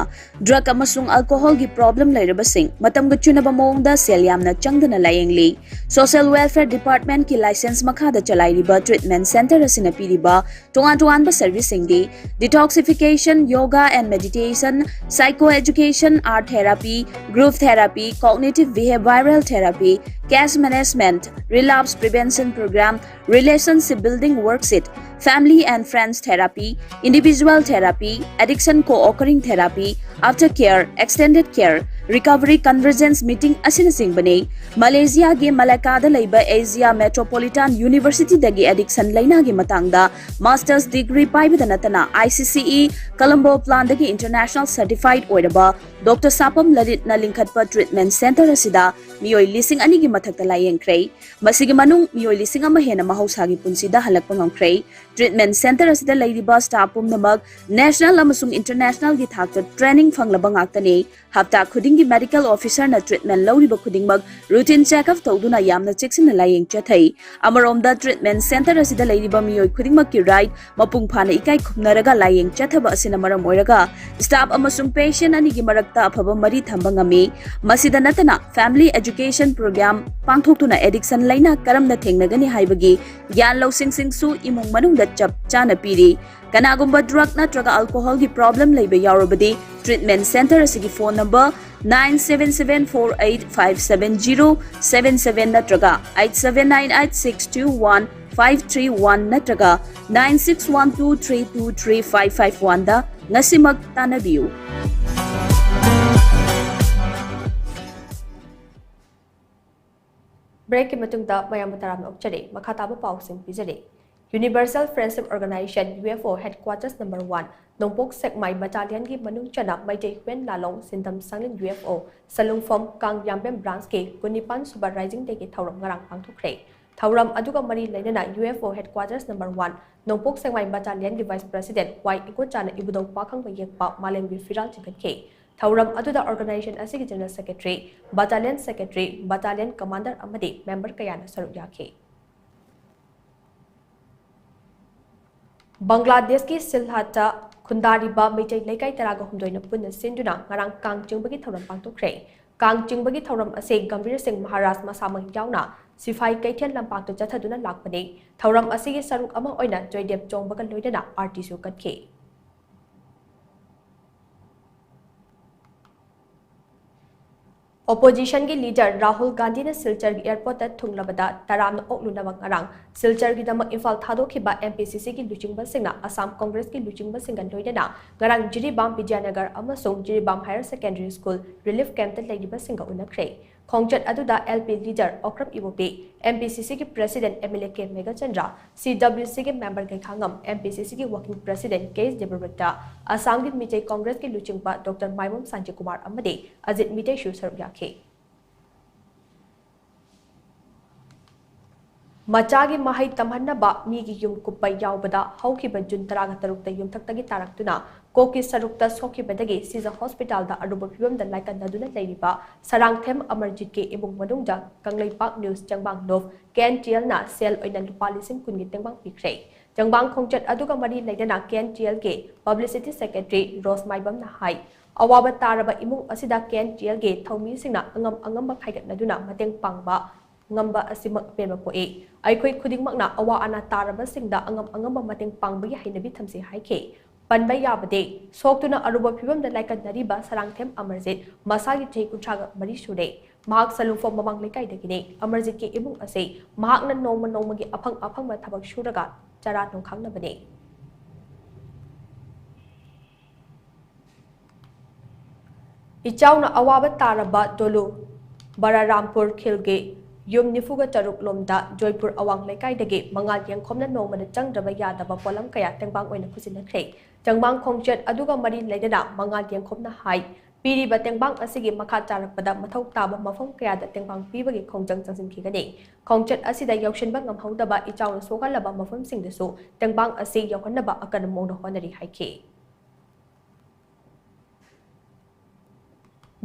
drug ꯑꯃꯁꯨꯡ alcoholꯒꯤ problem ꯂꯩꯔꯕꯁꯤꯡ ꯃꯇꯝꯒ ꯆꯨꯅꯕ ꯃꯑꯣꯡꯗ ꯁꯦꯜ ꯌꯥꯝꯅ ꯆꯪꯗꯅ ꯂꯥꯌꯦꯡꯂꯤ꯫ Social Welfare Departmentꯀꯤ license ꯃꯈꯥꯗ ꯆꯂꯥꯏꯔꯤꯕ treatment centre ꯑꯁꯤꯅ ꯄꯤꯔꯤꯕ ꯇꯣꯉꯥꯟ ꯇꯣꯉꯥꯟꯕ serviceꯁꯤꯡꯗꯤ detoxification, yoga and meditation, psycho education, art therapy, group therapy, cognitive behavioral therapy, case management, relapse prevention program, relationship building worksheet, family and friends therapy, individual therapy, addiction co-occurring therapy, aftercare, extended care, recovery convergence meeting ꯑꯁꯤꯅꯆꯤꯡꯕꯅꯤ꯫ ꯃꯂꯦꯁꯤꯌꯥꯒꯤ ꯃꯂꯥꯀꯥꯗ ꯂꯩꯕ Asia metropolitan ꯌꯨꯅꯤꯚꯔꯁꯤꯇꯤꯗꯒꯤ addiction ꯂꯩꯅꯥꯒꯤ ꯃꯇꯥꯡꯗ masters degree ꯄꯥꯏꯕꯗ ꯅꯠꯇꯅ ICCE Colombo Plan ꯗꯒꯤ international certified ꯑꯣꯏꯔꯕ doctor ꯁꯥꯄꯝ ꯂꯂꯤꯠꯅ ꯂꯤꯡꯈꯠꯄ treatment centre ꯑꯁꯤꯗ ꯃꯤꯑꯣꯏ ꯂꯤꯁꯤꯡ ꯑꯅꯤꯒꯤ ꯃꯊꯛꯇ ꯂꯥꯌꯦꯡꯈ꯭ꯔꯦ꯫ ꯃꯁꯤꯒꯤ ꯃꯅꯨꯡ ꯃꯤꯑꯣꯏ ꯂꯤꯁꯤꯡ ꯑꯃ ꯍꯦꯟꯅ ꯃꯍꯧꯁꯥꯒꯤ ꯄꯨꯟꯁꯤꯗ ꯍꯜꯂꯛꯄ ꯉꯝꯈ꯭ꯔꯦ꯫ Treatment centre ꯑꯁꯤꯗ ꯂꯩꯔꯤꯕ staff ꯄꯨꯝꯅꯃꯛ national ꯑꯃꯁꯨꯡ international ꯒꯤ ꯊꯥꯛꯇ training ꯐꯪꯂꯕ ꯉꯥꯛꯇꯅꯤ꯫ ꯍꯞꯇꯥ ꯈꯨꯗꯤꯡꯒꯤ medical officer ꯅ treatment ꯂꯧꯔꯤꯕ ꯈꯨꯗꯤꯡꯃꯛ routine checkup ꯇꯧꯗꯨꯅ ꯌꯥꯝꯅ ꯆꯦꯛꯁꯤꯟꯅ ꯂꯥꯌꯦꯡ ꯆꯠꯊꯩ꯫ ꯑꯃꯔꯣꯝꯗ treatment centre ꯑꯁꯤꯗ ꯂꯩꯔꯤꯕ ꯃꯤꯑꯣꯏ ꯈꯨꯗꯤꯡꯃꯛꯀꯤ right ꯃꯄꯨꯡ ꯐꯥꯅ ꯏꯀꯥꯏ ꯈꯨꯝꯅꯔꯒ ꯂꯥꯌꯦꯡ ꯆꯠꯊꯕ ꯑꯁꯤꯅ ꯃꯔꯝ ꯑꯣꯏꯔꯒ staff ꯑꯃꯁꯨꯡ patient ꯑꯅꯤꯒꯤ ꯃꯔꯛꯇ ꯑꯐꯕ ꯃꯔꯤ ꯊꯝꯕ ꯉꯝꯃꯤ꯫ ꯃꯁꯤꯗ ꯅꯠꯇꯅ family education program ꯄꯥꯡꯊꯣꯛꯇꯨꯅ addiction ꯂꯩꯅꯥ ꯀꯔꯝꯅ ꯊꯦꯡꯅꯒꯅꯤ ꯍꯥꯏꯕꯒꯤ ꯒ꯭ꯌꯥꯟ ꯂꯧꯁꯤꯡꯁꯤꯡꯁꯨ ꯏꯃꯨꯡ ꯃꯅꯨꯡꯗ ꯆꯞ ꯆꯥꯅ ꯄꯤꯔꯤ꯫ ꯀꯅꯥꯒꯨꯝꯕ drug ꯅꯠꯇ꯭ꯔꯒ alcohol ꯒꯤ problem ꯂꯩꯕ ꯌꯥꯎꯔꯕꯗꯤ treatment centre ꯑꯁꯤꯒꯤ phone number nine seven seven four eight five seven zero seven seven ꯅꯠꯇ꯭ꯔꯒ eight seven nine eight six two one five three one ꯅꯠꯇ꯭ꯔꯒ nine six one two three two three five five one ꯗ ꯉꯁꯤꯃꯛ ꯇꯥꯟꯅꯕꯤꯌꯨ꯫ Break ꯀꯤ ꯃꯇꯨꯡꯗ ꯃꯌꯥꯝꯕꯨ ꯇꯔꯥꯝꯅ ꯑꯣꯛꯆꯔꯤ꯫ ꯃꯈꯥ ꯇꯥꯕ ꯄꯥꯎꯁꯤꯡ ꯄꯤꯖꯔꯤ꯫ Universal Friendship Organization, UFO, Headquarters number one, ꯅꯣꯡꯄꯣꯛ ꯁꯦꯛꯃꯥꯏ Battalion ꯒꯤ ꯃꯅꯨꯡ ꯆꯟꯅ ꯃꯩꯇꯩ ꯍꯨꯌꯦꯟ ꯂꯥꯂꯣꯡ ꯁꯤꯟꯗꯝ ꯁꯪꯂꯤꯟ UFO ꯁꯂꯨꯡꯐꯝ ꯀꯥꯡ ꯌꯥꯝꯕꯦꯝ branch ꯀꯤ ꯀꯨꯟꯅꯤꯄꯥꯟ ꯁꯨꯕ Rising Day ꯒꯤ ꯊꯧꯔꯝ ꯉꯔꯥꯡ ꯄꯥꯡꯊꯣꯛꯈ꯭ꯔꯦ꯫ ꯊꯧꯔꯝ ꯑꯗꯨꯒ ꯃꯔꯤ ꯂꯩꯅꯅ UFO Headquarters number one, ꯅꯣꯡꯄꯣꯛ ꯁꯦꯛꯃꯥꯏ Battalion ꯒꯤ Vice President ꯋꯥꯏ ꯏꯀꯣꯆꯥꯅ ꯏꯕꯨꯙꯧ ꯄꯥꯈꯪꯕ ꯌꯦꯛꯄ ꯃꯥꯂꯦꯝꯒꯤ ꯐꯤꯔꯥꯜ ꯆꯤꯡꯈꯠꯈꯤ꯫ ꯊꯧꯔꯝ ꯑꯗꯨꯗ organization ꯑꯁꯤꯒꯤ General Secretary, Battalion Secretary, Battalion Commander ꯑꯃꯗꯤ member ꯀꯌꯥꯅ ꯁꯔꯨꯛ ꯌꯥꯈꯤ꯫ ꯕꯪꯒ꯭ꯂꯥꯗꯦꯁꯀꯤ ꯁꯤꯜꯍꯥꯠꯇ ꯈꯨꯟꯗꯥꯔꯤꯕ ꯃꯩꯇꯩ ꯂꯩꯀꯥꯏ ꯇꯔꯥꯒ ꯍꯨꯝꯗꯣꯏꯅ ꯄꯨꯟꯅ ꯁꯤꯟꯗꯨꯅ ꯉꯔꯥꯡ ꯀꯥꯡ ꯆꯤꯡꯕꯒꯤ ꯊꯧꯔꯝ ꯄꯥꯡꯊꯣꯛꯈ꯭ꯔꯦ꯫ ꯀꯥꯡ ꯆꯤꯡꯕꯒꯤ ꯊꯧꯔꯝ ꯑꯁꯤ ꯒꯝꯚꯤꯔ ꯁꯤꯡ ꯃꯍꯥꯔꯥꯖ ꯃꯁꯥꯃꯛ ꯌꯥꯎꯅ ꯁꯤꯐꯥꯏ ꯀꯩꯊꯦꯜ ꯂꯝꯄꯥꯛꯇ ꯆꯠꯊꯗꯨꯅ ꯂꯥꯛꯄꯅꯤ꯫ ꯊꯧꯔꯝ ꯑꯁꯤꯒꯤ ꯁꯔꯨꯛ ꯑꯃ ꯑꯣꯏꯅ ꯖꯣꯏꯗꯦꯕ ꯆꯣꯡꯕꯒ ꯂꯣꯏꯅꯅ ꯑꯥꯔꯇꯤꯁꯨ ꯀꯠꯈꯤ꯫ Oppositionꯒꯤ leader ꯔꯥꯍꯨꯜ ꯒꯥꯟꯙꯤꯅ ꯁꯤꯜꯆꯔꯒꯤ airportꯇ ꯊꯨꯡꯂꯕꯗ ꯇꯔꯥꯝꯅ ꯑꯣꯛꯂꯨꯅꯕ ꯉꯔꯥꯡ ꯁꯤꯜꯆꯔꯒꯤꯗꯃꯛ ꯏꯝꯐꯥꯜ ꯊꯥꯗꯣꯛꯈꯤꯕ MPCCꯒꯤ ꯂꯨꯆꯤꯡꯕꯁꯤꯡꯅ ꯑꯁꯥꯝ ꯀꯣꯡꯒ꯭ꯔꯦꯁꯀꯤ ꯂꯨꯆꯤꯡꯕꯁꯤꯡꯒ ꯂꯣꯏꯅꯅ ꯉꯔꯥꯡ ꯖꯤꯔꯤꯕꯥꯝ ꯕꯤꯗ꯭ꯌꯥꯅꯒꯔ ꯑꯃꯁꯨꯡ Jiribam Higher Secondary School relief campꯇ ꯂꯩꯔꯤꯕꯁꯤꯡꯒ ꯎꯅꯈ꯭ꯔꯦ꯫ ꯈꯣꯡꯆꯠ ꯑꯗꯨꯗ LP leader ꯑꯣꯀ꯭ꯔꯝ ꯏꯕꯣꯕꯤ, MPCCꯒꯤ president MLA ꯀꯦ ꯃꯦꯘꯆꯟꯗ꯭ꯔ, CWCꯒꯤ member ꯀꯩꯈꯥꯉꯝ, MPCCꯒꯤ working president ꯀꯦ ꯑꯦꯁ ꯗꯦꯕꯕ꯭ꯔꯠꯇ, ꯑꯁꯥꯝꯒꯤ ꯃꯤꯇꯩ ꯀꯣꯡꯒ꯭ꯔꯦꯁꯀꯤ ꯂꯨꯆꯤꯡꯕ ꯗꯣꯛꯇꯔ ꯃꯥꯏꯕꯝ ꯁꯥꯟꯇꯤꯀꯨꯃꯥꯔ ꯑꯃꯗꯤ ꯑꯖꯤꯠ ꯃꯤꯇꯩꯁꯨ ꯁꯔꯨꯛ ꯌꯥꯈꯤ꯫ ꯃꯆꯥꯒꯤ ꯃꯍꯩ ꯇꯝꯍꯟꯅꯕ ꯃꯤꯒꯤ ꯌꯨꯝ ꯀꯨꯞꯄ ꯌꯥꯎꯕꯗ ꯍꯧꯈꯤꯕ ꯖꯨꯟ ꯇꯔꯥꯒ ꯇꯔꯨꯛꯇ ꯌꯨꯝꯊꯛꯇꯒꯤ ꯇꯥꯔꯛꯇꯨꯅ ꯀꯣꯛꯀꯤ ꯁꯔꯨꯛꯇ ꯁꯣꯛꯈꯤꯕꯗꯒꯤ ꯁꯤꯖ ꯍꯣꯁꯄꯤꯇꯥꯜꯗ ꯑꯔꯨꯕ ꯐꯤꯕꯝꯗ ꯂꯥꯏꯀꯠꯅꯗꯨꯅ ꯂꯩꯔꯤꯕ ꯁꯔꯥꯡꯊꯦꯝ ꯑꯃꯔꯖꯤꯠꯀꯤ ꯏꯃꯨꯡ ꯃꯅꯨꯡꯗ ꯀꯪꯂꯩꯄꯥꯛ news ꯇꯦꯡꯕꯥꯡ ꯂꯣꯐ KNTLꯅ ꯁꯦꯜ ꯑꯣꯏꯅ ꯂꯨꯄꯥ ꯂꯤꯁꯤꯡ ꯀꯨꯟꯒꯤ ꯇꯦꯡꯕꯥꯡ ꯄꯤꯈ꯭ꯔꯦ꯫ ꯇꯦꯡꯕꯥꯡ ꯈꯣꯡꯆꯠ ꯑꯗꯨꯒ ꯃꯔꯤ ꯂꯩꯅꯅ KNTLꯒꯤ publicity secretary ꯔꯣꯁ ꯃꯥꯏꯕꯝꯅ ꯍꯥꯏ, ꯑꯋꯥꯕ ꯇꯥꯔꯕ ꯏꯃꯨꯡ ꯑꯁꯤꯗ KNTLꯒꯤ ꯊꯧꯃꯤꯁꯤꯡꯅ ꯑꯉꯝ ꯑꯉꯝꯕ ꯈꯥꯏꯒꯠꯅꯗꯨꯅ ꯃꯇꯦꯡ ꯄꯥꯡꯕ ꯉꯝꯕ ꯑꯁꯤꯃꯛ ꯑꯄꯦꯟꯕ ꯄꯣꯛꯏ꯫ ꯑꯩꯈꯣꯏ ꯈꯨꯗꯤꯡꯃꯛꯅ ꯑꯋꯥ ꯑꯅꯥ ꯇꯥꯔꯕꯁꯤꯡꯗ ꯑꯉꯝ ꯑꯉꯝꯕ ꯃꯇꯦꯡ ꯄꯥꯡꯕꯒꯤ ꯍꯩꯅꯕꯤ ꯊꯝꯁꯤ ꯍꯥꯏꯈꯤ꯫ ꯄꯟꯕ ꯌꯥꯕꯗꯤ, ꯁꯣꯛꯇꯨꯅ ꯑꯔꯨꯕ ꯐꯤꯕꯝꯗ ꯂꯥꯏꯀꯠꯅꯔꯤꯕ ꯁꯔꯥꯡꯊꯦꯝ ꯑꯃꯔꯖꯤꯠ ꯃꯁꯥꯒꯤ ꯆꯍꯤ ꯀꯨꯟꯊ꯭ꯔꯥꯒ ꯃꯔꯤ ꯁꯨꯔꯦ꯫ ꯃꯍꯥꯛ ꯁꯂꯨꯡꯐꯝ ꯃꯃꯥꯡ ꯂꯩꯀꯥꯏꯗꯒꯤꯅꯤ꯫ ꯑꯃꯔꯖꯤꯠꯀꯤ ꯏꯃꯨꯡ ꯑꯁꯤ ꯃꯍꯥꯛꯅ ꯅꯣꯡꯃ ꯅꯣꯡꯃꯒꯤ ꯑꯐꯪ ꯑꯐꯪꯕ ꯊꯕꯛ ꯁꯨꯔꯒ ꯆꯔꯥ ꯅꯣꯡꯈꯥꯡꯅꯕꯅꯤ꯫ ꯏꯆꯥꯎꯅ ꯑꯋꯥꯕ ꯇꯥꯔꯕ ꯗꯣꯂꯨ ꯕꯔꯥꯔꯥꯝꯄꯨꯔ ꯈꯤꯜꯒꯤ ꯌꯨꯝ ꯅꯤꯐꯨꯒ ꯇꯔꯨꯛ ꯂꯣꯝꯗ ꯖꯣꯏꯄꯨꯔ ꯑꯋꯥꯡ ꯂꯩꯀꯥꯏꯗꯒꯤ ꯃꯉꯥꯜ ꯌꯦꯡꯈꯣꯝꯅ ꯅꯣꯡꯃꯗ ꯆꯪꯗ꯭ꯔꯕ ꯌꯥꯗꯕ ꯄꯣꯠꯂꯝ ꯀꯌꯥ ꯇꯦꯡꯕꯥꯡ ꯑꯣꯏꯅ ꯈꯨꯠꯁꯤꯟꯅꯈ꯭ꯔꯦ꯫ ꯇꯦꯡꯕꯥꯡ ꯈꯣꯡꯆꯠ ꯑꯗꯨꯒ ꯃꯔꯤ ꯂꯩꯅꯅ ꯃꯉꯥꯜ ꯌꯦꯡꯈꯣꯝꯅ ꯍꯥꯏ, ꯄꯤꯔꯤꯕ ꯇꯦꯡꯕꯥꯡ ꯑꯁꯤꯒꯤ ꯃꯈꯥ ꯇꯥꯔꯛꯄꯗ ꯃꯊꯧ ꯇꯥꯕ ꯃꯐꯝ ꯀꯌꯥꯗ ꯇꯦꯡꯕꯥꯡ ꯄꯤꯕꯒꯤ ꯈꯣꯡꯖꯪ ꯆꯪꯁꯤꯟꯈꯤꯒꯅꯤ꯫ ꯈꯣꯡꯆꯠ ꯑꯁꯤꯗ ꯌꯥꯎꯁꯤꯟꯕ ꯉꯝꯍꯧꯗꯕ ꯏꯆꯥꯎꯅ ꯁꯣꯛꯍꯜꯂꯕ ꯃꯐꯝꯁꯤꯡꯗꯁꯨ ꯇꯦꯡꯕꯥꯡ ꯑꯁꯤ ꯌꯧꯍꯟꯅꯕ ꯑꯀꯟꯕ ꯃꯑꯣꯡꯗ ꯍꯣꯠꯅꯔꯤ ꯍꯥꯏꯈꯤ꯫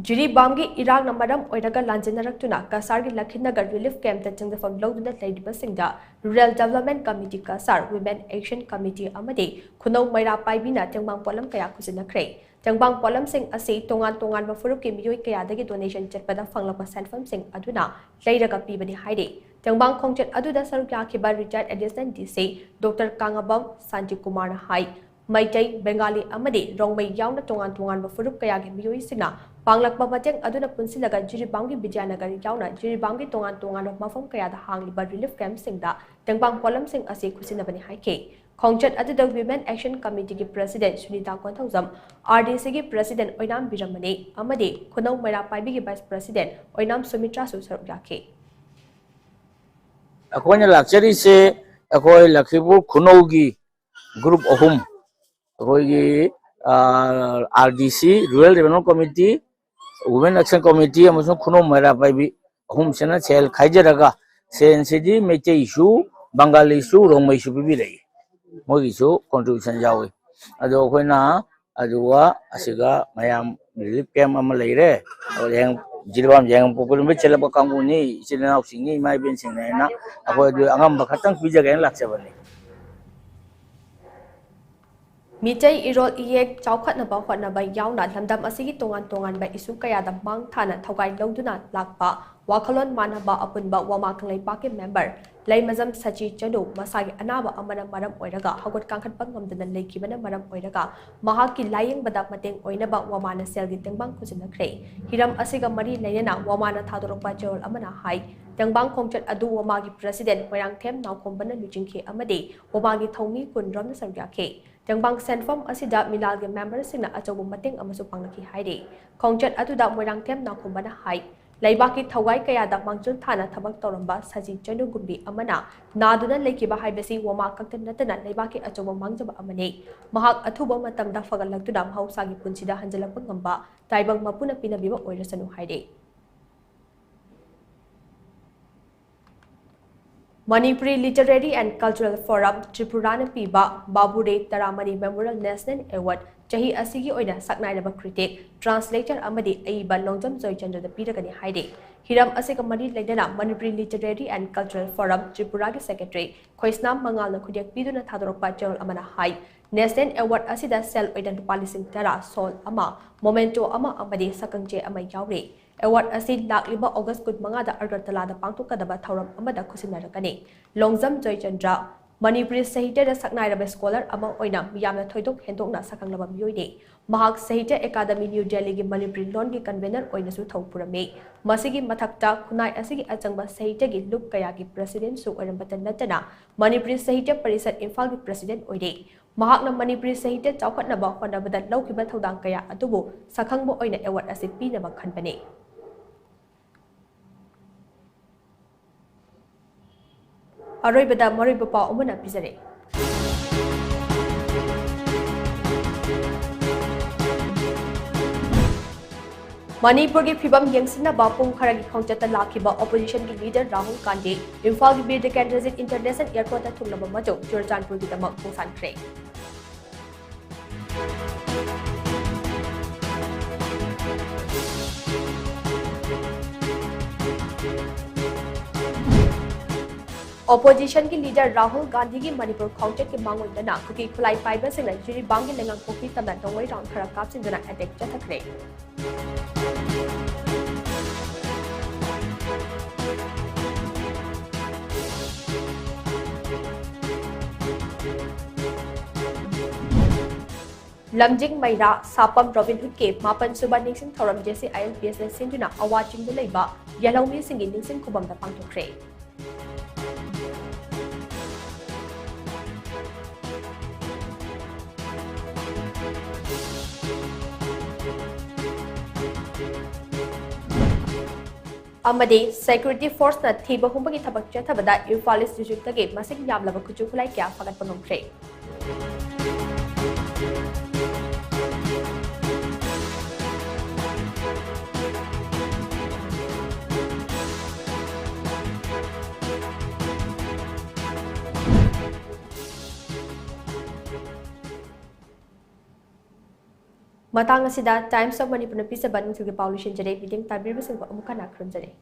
ꯖꯤꯔꯤꯕꯥꯝꯒꯤ ꯏꯔꯥꯡꯅ ꯃꯔꯝ ꯑꯣꯏꯔꯒ ꯂꯥꯟꯖꯦꯟꯅꯔꯛꯇꯨꯅ ꯀꯁꯥꯔꯒꯤ ꯂꯈꯤꯅꯒꯔ relief campꯇ ꯆꯪꯖꯐꯝ ꯂꯧꯗꯨꯅ ꯂꯩꯔꯤꯕꯁꯤꯡꯗ Rural Development Committee Cachar, Women Action Committee ꯑꯃꯗꯤ ꯈꯨꯅꯧ ꯃꯩꯔꯥ ꯄꯥꯏꯕꯤꯅ ꯇꯦꯡꯕꯥꯡ ꯄꯣꯠꯂꯝ ꯀꯌꯥ ꯈꯨꯠꯁꯤꯟꯅꯈ꯭ꯔꯦ꯫ ꯇꯦꯡꯕꯥꯡ ꯄꯣꯠꯂꯝꯁꯤꯡ ꯑꯁꯤ ꯇꯣꯉꯥꯟ ꯇꯣꯉꯥꯟꯕ ꯐꯨꯔꯨꯞꯀꯤ ꯃꯤꯑꯣꯏ ꯀꯌꯥꯗꯒꯤ donation ꯆꯠꯄꯗ ꯐꯪꯂꯛꯄ ꯁꯦꯟꯐꯝꯁꯤꯡ ꯑꯗꯨꯅ ꯂꯩꯔꯒ ꯄꯤꯕꯅꯤ ꯍꯥꯏꯔꯤ꯫ ꯇꯦꯡꯕꯥꯡ ꯈꯣꯡꯆꯠ ꯑꯗꯨꯗ ꯁꯔꯨꯛ ꯌꯥꯈꯤꯕ retired Additional DC Doctor ꯀꯥꯉꯕꯝ ꯁꯥꯟꯇꯤꯀꯨꯃꯥꯔꯅ ꯍꯥꯏ, ꯃꯩꯇꯩ, ꯕꯦꯡꯒꯥꯂꯤ ꯑꯃꯗꯤ ꯔꯣꯡꯃꯩ ꯌꯥꯎꯅ ꯇꯣꯉꯥꯟ ꯇꯣꯉꯥꯟꯕ ꯐꯨꯔꯨꯞ ꯀꯌꯥꯒꯤ ꯃꯤꯑꯣꯏꯁꯤꯡꯅ ꯄꯥꯡꯂꯛꯄ ꯃꯇꯦꯡ ꯑꯗꯨꯅ ꯄꯨꯟꯁꯤꯜꯂꯒ ꯖꯤꯔꯤꯕꯥꯝꯒꯤ ꯕꯤꯗ꯭ꯌꯥꯅꯒꯔ ꯌꯥꯎꯅ ꯖꯤꯔꯤꯕꯥꯝꯒꯤ ꯇꯣꯉꯥꯟ ꯇꯣꯉꯥꯟꯕ ꯃꯐꯝ ꯀꯌꯥꯗ ꯍꯥꯡꯂꯤꯕ ꯔꯤꯂꯤꯐ ꯀꯦꯝꯞꯁꯤꯡꯗ ꯇꯦꯡꯕꯥꯡ ꯄꯣꯠꯂꯝꯁꯤꯡ ꯑꯁꯤ ꯈꯨꯠꯁꯤꯟꯅꯕꯅꯤ ꯍꯥꯏꯈꯤ꯫ ꯈꯣꯡꯆꯠ ꯑꯗꯨꯗ Women Action Committeeꯒꯤ President Sunita Konthoujam, RDCꯒꯤ President ꯑꯣꯏꯅꯥꯝ ꯕꯤꯔꯃꯅꯤ ꯑꯃꯗꯤ ꯈꯨꯅꯧ ꯃꯩꯔꯥ ꯄꯥꯏꯕꯤꯒꯤ Vice President ꯑꯣꯏꯅꯥꯝ ꯁꯨꯃꯤꯇ꯭ꯔꯥꯁꯨ ꯁꯔꯨꯛ ꯌꯥꯈꯤ꯫ ꯑꯩꯈꯣꯏꯅ ꯂꯥꯛꯆꯔꯤꯁꯦ ꯑꯩꯈꯣꯏ ꯂꯈꯤꯄꯨꯔ ꯈꯨꯅꯧꯒꯤ ꯒ꯭ꯔꯨꯞ ꯑꯍꯨꯝ, ꯑꯩꯈꯣꯏꯒꯤ RDC, Rural Development Committee, Women Action Committee ꯑꯃꯁꯨꯡ ꯈꯨꯅꯧ ꯃꯩꯔꯥ ꯄꯥꯏꯕꯤ ꯑꯍꯨꯝꯁꯤꯅ ꯁꯦꯜ ꯈꯥꯏꯖꯔꯒ, ꯁꯦꯜꯁꯤꯗꯤ ꯃꯩꯇꯩꯁꯨ, ꯕꯪꯒꯥꯂꯤꯁꯨ, ꯔꯣꯡꯃꯩꯁꯨ ꯄꯤꯕꯤꯔꯛꯏ꯫ ꯃꯣꯏꯒꯤꯁꯨ contribution ꯌꯥꯎꯏ꯫ ꯑꯗꯣ ꯑꯩꯈꯣꯏꯅ ꯑꯗꯨꯒ ꯑꯁꯤꯒ ꯃꯌꯥꯝ ꯔꯤꯂꯤꯐ ꯀꯦꯝꯞ ꯑꯃ ꯂꯩꯔꯦ꯫ ꯑꯗꯨ ꯍꯌꯦꯡ ꯖꯤꯔꯤꯕꯥꯝ ꯌꯥꯏꯉꯪꯄꯣꯛꯄꯤꯔꯣꯝꯗꯒꯤ ꯆꯦꯜꯂꯛꯄ ꯀꯥꯡꯕꯨꯅꯤ, ꯏꯆꯤꯜ ꯏꯅꯥꯎꯁꯤꯡꯅꯤ, ꯏꯃꯥ ꯏꯕꯦꯟꯁꯤꯡꯅꯦꯅ ꯑꯩꯈꯣꯏ ꯑꯗꯨ ꯑꯉꯝꯕ ꯈꯛꯇꯪ ꯄꯤꯖꯒꯦꯅ ꯂꯥꯛꯆꯕꯅꯤ꯫ ꯃꯤꯇꯩ ꯏꯔꯣꯜ ꯏꯌꯦꯛ ꯆꯥꯎꯈꯠꯅꯕ ꯍꯣꯠꯅꯕ ꯌꯥꯎꯅ ꯂꯝꯗꯝ ꯑꯁꯤꯒꯤ ꯇꯣꯉꯥꯟ ꯇꯣꯉꯥꯟꯕ ꯏꯁꯨ ꯀꯌꯥꯗ ꯃꯥꯡ ꯊꯥꯅ ꯊꯧꯒꯥꯏ ꯂꯧꯗꯨꯅ ꯂꯥꯛꯄ ꯋꯥꯈꯜꯂꯣꯟ ꯃꯥꯟꯅꯕ ꯑꯄꯨꯟꯕ ꯋꯥꯃꯥ ꯀꯪꯂꯩꯄꯥꯛꯀꯤ ꯃꯦꯝꯕꯔ ꯂꯩꯃꯖꯝ ꯁꯆꯤ ꯆꯅꯨ ꯃꯁꯥꯒꯤ ꯑꯅꯥꯕ ꯑꯃꯅ ꯃꯔꯝ ꯑꯣꯏꯔꯒ ꯍꯧꯒꯠ ꯀꯥꯡꯈꯠꯄ ꯉꯝꯗꯅ ꯂꯩꯈꯤꯕꯅ ꯃꯔꯝ ꯑꯣꯏꯔꯒ ꯃꯍꯥꯛꯀꯤ ꯂꯥꯌꯦꯡꯕꯗ ꯃꯇꯦꯡ ꯑꯣꯏꯅꯕ ꯋꯥꯃꯥꯅ ꯁꯦꯜꯒꯤ ꯇꯦꯡꯕꯥꯡ ꯈꯨꯠꯁꯤꯟꯅꯈ꯭ꯔꯦ꯫ ꯍꯤꯔꯝ ꯑꯁꯤꯒ ꯃꯔꯤ ꯂꯩꯅꯅ ꯋꯥꯃꯥꯅ ꯊꯥꯗꯣꯔꯛꯄ ꯆꯦꯔꯣꯜ ꯑꯃꯅ ꯍꯥꯏ, ꯇꯦꯡꯕꯥꯡ ꯈꯣꯡꯆꯠ ꯑꯗꯨ ꯋꯥꯃꯥꯒꯤ President ꯃꯣꯏꯔꯥꯡꯊꯦꯝ ꯅꯥꯎꯈꯣꯝꯕꯅ ꯂꯨꯆꯤꯡꯈꯤ ꯑꯃꯗꯤ ꯋꯥꯃꯥꯒꯤ ꯊꯧꯃꯤ ꯀꯨꯟ ꯔꯣꯝꯅ ꯁꯔꯨꯛ ꯌꯥꯈꯤ꯫ ꯇꯦꯡꯕꯥꯡ ꯁꯦꯟꯐꯝ ꯑꯁꯤꯗ ꯃꯤꯂꯥꯜꯒꯤ ꯃꯦꯝꯕꯔꯁꯤꯡꯅ ꯑꯆꯧꯕ ꯃꯇꯦꯡ ꯑꯃꯁꯨ ꯄꯥꯡꯂꯛꯈꯤ ꯍꯥꯏꯔꯤ꯫ ꯈꯣꯡꯆꯠ ꯑꯗꯨꯗ ꯃꯣꯏꯔꯥꯡꯊꯦꯝ ꯅꯥꯎꯈꯣꯝꯕꯅ ꯍꯥꯏ, ꯂꯩꯕꯥꯛꯀꯤ ꯊꯧꯒꯥꯏ ꯀꯌꯥꯗ ꯃꯥꯡꯖꯤꯜ ꯊꯥꯅ ꯊꯕꯛ ꯇꯧꯔꯝꯕ ꯁꯖꯤ ꯆꯅꯨꯒꯨꯝꯕꯤ ꯑꯃꯅ ꯅꯥꯗꯨꯅ ꯂꯩꯈꯤꯕ ꯍꯥꯏꯕꯁꯤ ꯋꯥꯃꯥ ꯈꯛꯇ ꯅꯠꯇꯅ ꯂꯩꯕꯥꯛꯀꯤ ꯑꯆꯧꯕ ꯃꯥꯡꯖꯕ ꯑꯃꯅꯤ꯫ ꯃꯍꯥꯛ ꯑꯊꯨꯕ ꯃꯇꯝꯗ ꯐꯒꯠꯂꯛꯇꯨꯅ ꯃꯍꯧꯁꯥꯒꯤ ꯄꯨꯟꯁꯤꯗ ꯍꯟꯖꯤꯜꯂꯛꯄ ꯉꯝꯕ ꯇꯥꯏꯕꯪ ꯃꯄꯨꯅ ꯄꯤꯅꯕꯤꯕ ꯑꯣꯏꯔꯁꯅꯨ ꯍꯥꯏꯔꯤ꯫ Manipuri Literary and Cultural Forum ꯇ꯭ꯔꯤꯄꯨꯔꯥꯅ ꯄꯤꯕ ꯕꯥꯕꯨꯔꯦ ꯇꯔꯥꯃꯔꯤ Memorial National Award ꯆꯍꯤ ꯑꯁꯤꯒꯤ ꯑꯣꯏꯅ ꯁꯛꯅꯥꯏꯔꯕ critic, translator ꯑꯃꯗꯤ ꯑꯏꯕ ꯂꯣꯡꯖꯝ ꯖꯣꯏꯆꯟꯗ꯭ꯔꯗ ꯄꯤꯔꯒꯅꯤ ꯍꯥꯏꯔꯤ꯫ ꯍꯤꯔꯝ ꯑꯁꯤꯒ ꯃꯔꯤ ꯂꯩꯅꯅ Manipuri Literary and Cultural Forum ꯇ꯭ꯔꯤꯄꯨꯔꯥꯒꯤ secretary ꯈꯣꯏꯁꯅꯥꯝ ꯃꯉꯥꯜꯅ ꯈꯨꯗꯦꯛ ꯄꯤꯗꯨꯅ ꯊꯥꯗꯣꯔꯛꯄ ꯆꯦꯔꯣꯜ ꯑꯃꯅ ꯍꯥꯏ, National Award ꯑꯁꯤꯗ ꯁꯦꯜ ꯑꯣꯏꯅ ꯂꯨꯄꯥ ꯂꯤꯁꯤꯡ ꯇꯔꯥ, shawl ꯑꯃ, memento ꯑꯃ ꯑꯃꯗꯤ ꯁꯛꯀꯪꯆꯦ ꯑꯃ ꯌꯥꯎꯔꯤ꯫ Award ꯑꯁꯤ ꯂꯥꯛꯂꯤꯕ August ꯀꯨꯟꯃꯉꯥꯗ ꯑꯒꯔꯇꯂꯥꯗ ꯄꯥꯡꯊꯣꯛꯀꯗꯕ ꯊꯧꯔꯝ ꯑꯃꯗ ꯈꯨꯠꯁꯤꯟꯅꯔꯛꯀꯅꯤ꯫ ꯂꯣꯡꯖꯝ ꯖꯣꯏꯆꯟꯗ꯭ꯔ ꯃꯅꯤꯄꯨꯔꯤ ꯁꯥꯍꯤꯇ꯭ꯌꯗ ꯁꯛꯅꯥꯏꯔꯕ ꯁ꯭ꯀꯣꯂꯔ ꯑꯃ ꯑꯣꯏꯅ ꯃꯤꯌꯥꯝꯅ ꯊꯣꯏꯗꯣꯛ ꯍꯦꯟꯗꯣꯛꯅ ꯁꯛꯈꯪꯂꯕ ꯃꯤꯑꯣꯏꯅꯤ꯫ ꯃꯍꯥꯛ ꯁꯥꯍꯤꯇ꯭ꯌ ꯑꯦꯀꯥꯗꯃꯤ ꯅ꯭ꯌꯨ ꯗꯦꯜꯂꯤꯒꯤ ꯃꯅꯤꯄꯨꯔꯤ ꯂꯣꯟꯒꯤ ꯀꯟꯚꯦꯅꯔ ꯑꯣꯏꯅꯁꯨ ꯊꯧ ꯄꯨꯔꯝꯃꯤ꯫ ꯃꯁꯤꯒꯤ ꯃꯊꯛꯇ ꯈꯨꯟꯅꯥꯏ ꯑꯁꯤꯒꯤ ꯑꯆꯪꯕ ꯁꯥꯍꯤꯇ꯭ꯌꯒꯤ ꯂꯨꯞ ꯀꯌꯥꯒꯤ ꯄ꯭ꯔꯁꯤꯗꯦꯟꯠꯁꯨ ꯑꯣꯏꯔꯝꯕꯇ ꯅꯠꯇꯅ ꯃꯅꯤꯄꯨꯔꯤ ꯁꯥꯍꯤꯇ꯭ꯌ ꯄꯔꯤꯁꯠ ꯏꯝꯐꯥꯜꯒꯤ ꯄ꯭ꯔꯁꯤꯗꯦꯟꯠ ꯑꯣꯏꯔꯤ꯫ ꯃꯍꯥꯛꯅ ꯃꯅꯤꯄꯨꯔꯤ ꯁꯥꯍꯤꯇ꯭ꯌ ꯆꯥꯎꯈꯠꯅꯕ ꯍꯣꯠꯅꯕꯗ ꯂꯧꯈꯤꯕ ꯊꯧꯗꯥꯡ ꯀꯌꯥ ꯑꯗꯨꯕꯨ ꯁꯛꯈꯪꯕ ꯑꯣꯏꯅ ꯑꯦꯋꯥꯔꯗ ꯑꯁꯤ ꯄꯤꯅꯕ ꯈꯟꯕꯅꯤ꯫ ꯑꯔꯣꯏꯕꯗ ꯃꯔꯨꯑꯣꯏꯕ ꯄꯥꯎ ꯑꯃꯅ ꯄꯤꯖꯔꯤ꯫ ꯃꯅꯤꯄꯨꯔꯒꯤ ꯐꯤꯕꯝ ꯌꯦꯡꯁꯤꯟꯅꯕ ꯄꯨꯡ ꯈꯔꯒꯤ ꯈꯣꯡꯆꯠꯇ ꯂꯥꯛꯈꯤꯕ ꯑꯣꯄꯣꯖꯤꯁꯟꯒꯤ ꯂꯤꯗꯔ ꯔꯥꯍꯨꯜ ꯒꯥꯟꯙꯤ ꯏꯝꯐꯥꯜꯒꯤ ꯕꯤꯔ ꯇꯤꯀꯦꯟꯗ꯭ꯔꯖꯤꯠ ꯏꯟꯇꯔꯅꯦꯁꯅꯦꯜ ꯑꯦꯌꯔꯄꯣꯔꯠꯇ ꯊꯨꯡꯂꯕ ꯃꯇꯨꯡ ꯆꯨꯔꯆꯥꯟꯄꯨꯔꯒꯤꯗꯃꯛ ꯈꯣꯡꯁꯥꯟꯈ꯭ꯔꯦ꯫ ꯑꯣꯄꯣꯖꯤꯁꯟꯒꯤ ꯂꯤꯗꯔ ꯔꯥꯍꯨꯜ ꯒꯥꯟꯙꯤꯒꯤ ꯃꯅꯤꯄꯨꯔ ꯈꯣꯡꯆꯠꯀꯤ ꯃꯥꯡꯑꯣꯏꯅꯅ ꯀꯨꯀꯤ ꯈꯨꯠꯂꯥꯏ ꯄꯥꯏꯕꯁꯤꯡꯅ ꯖꯤꯔꯤꯕꯥꯝꯒꯤ ꯂꯩꯉꯥꯡꯄꯣꯛꯄꯤ ꯇꯝꯅ ꯅꯣꯡꯃꯩ ꯔꯥꯎꯟ ꯈꯔ ꯀꯥꯞꯁꯤꯟꯗꯨꯅ ꯑꯦꯇꯦꯛ ꯆꯠꯊꯈ꯭ꯔꯦ꯫ ꯂꯝꯖꯤꯡ ꯃꯩꯔꯥ ꯁꯥꯄꯝ ꯔꯣꯕꯤꯟ ꯍꯨꯗꯀꯤ ꯃꯥꯄꯟ ꯁꯨꯕ ꯅꯤꯡꯁꯤꯡ ꯊꯧꯔꯝ J C I L P ꯑꯦꯁꯅ ꯁꯤꯟꯗꯨꯅ ꯑꯋꯥ ꯆꯤꯡꯗ ꯂꯩꯕ ꯌꯦꯜꯍꯧꯃꯤꯁꯤꯡꯒꯤ ꯅꯤꯡꯁꯤꯡ ꯈꯨꯕꯝꯗ ꯄꯥꯡꯊꯣꯛꯈ꯭ꯔꯦ꯫ ꯑꯃꯗꯤ ꯁꯦꯀ꯭ꯌꯨꯔꯤꯇꯤ ꯐꯣꯔꯁꯅ ꯊꯤꯕ ꯍꯨꯝꯕꯒꯤ ꯊꯕꯛ ꯆꯠꯊꯕꯗ ꯏꯝꯐꯥꯜ ꯏꯁ ꯗꯤꯁꯇ꯭ꯔꯤꯛꯇꯒꯤ ꯃꯁꯤꯡ ꯌꯥꯝꯂꯕ ꯈꯨꯠꯁꯨ ꯈꯨꯠꯂꯥꯏ ꯀꯌꯥ ꯐꯥꯒꯠꯄ ꯉꯝꯈ꯭ꯔꯦ꯫ ꯃꯇꯥꯡ ꯑꯁꯤꯗ Times of Manipurꯅ ꯄꯤꯖꯕ ꯅꯨꯡꯊꯤꯜꯒꯤ ꯄꯥꯎ ꯂꯣꯏꯁꯤꯟꯖꯔꯦ꯫ ꯃꯤꯠꯌꯦꯡ ꯇꯥꯕꯤꯔꯤꯕꯁꯤꯡꯕꯨ ꯑꯃꯨꯛ ꯍꯟꯅ ꯈꯨꯔꯨꯝꯖꯔꯤ꯫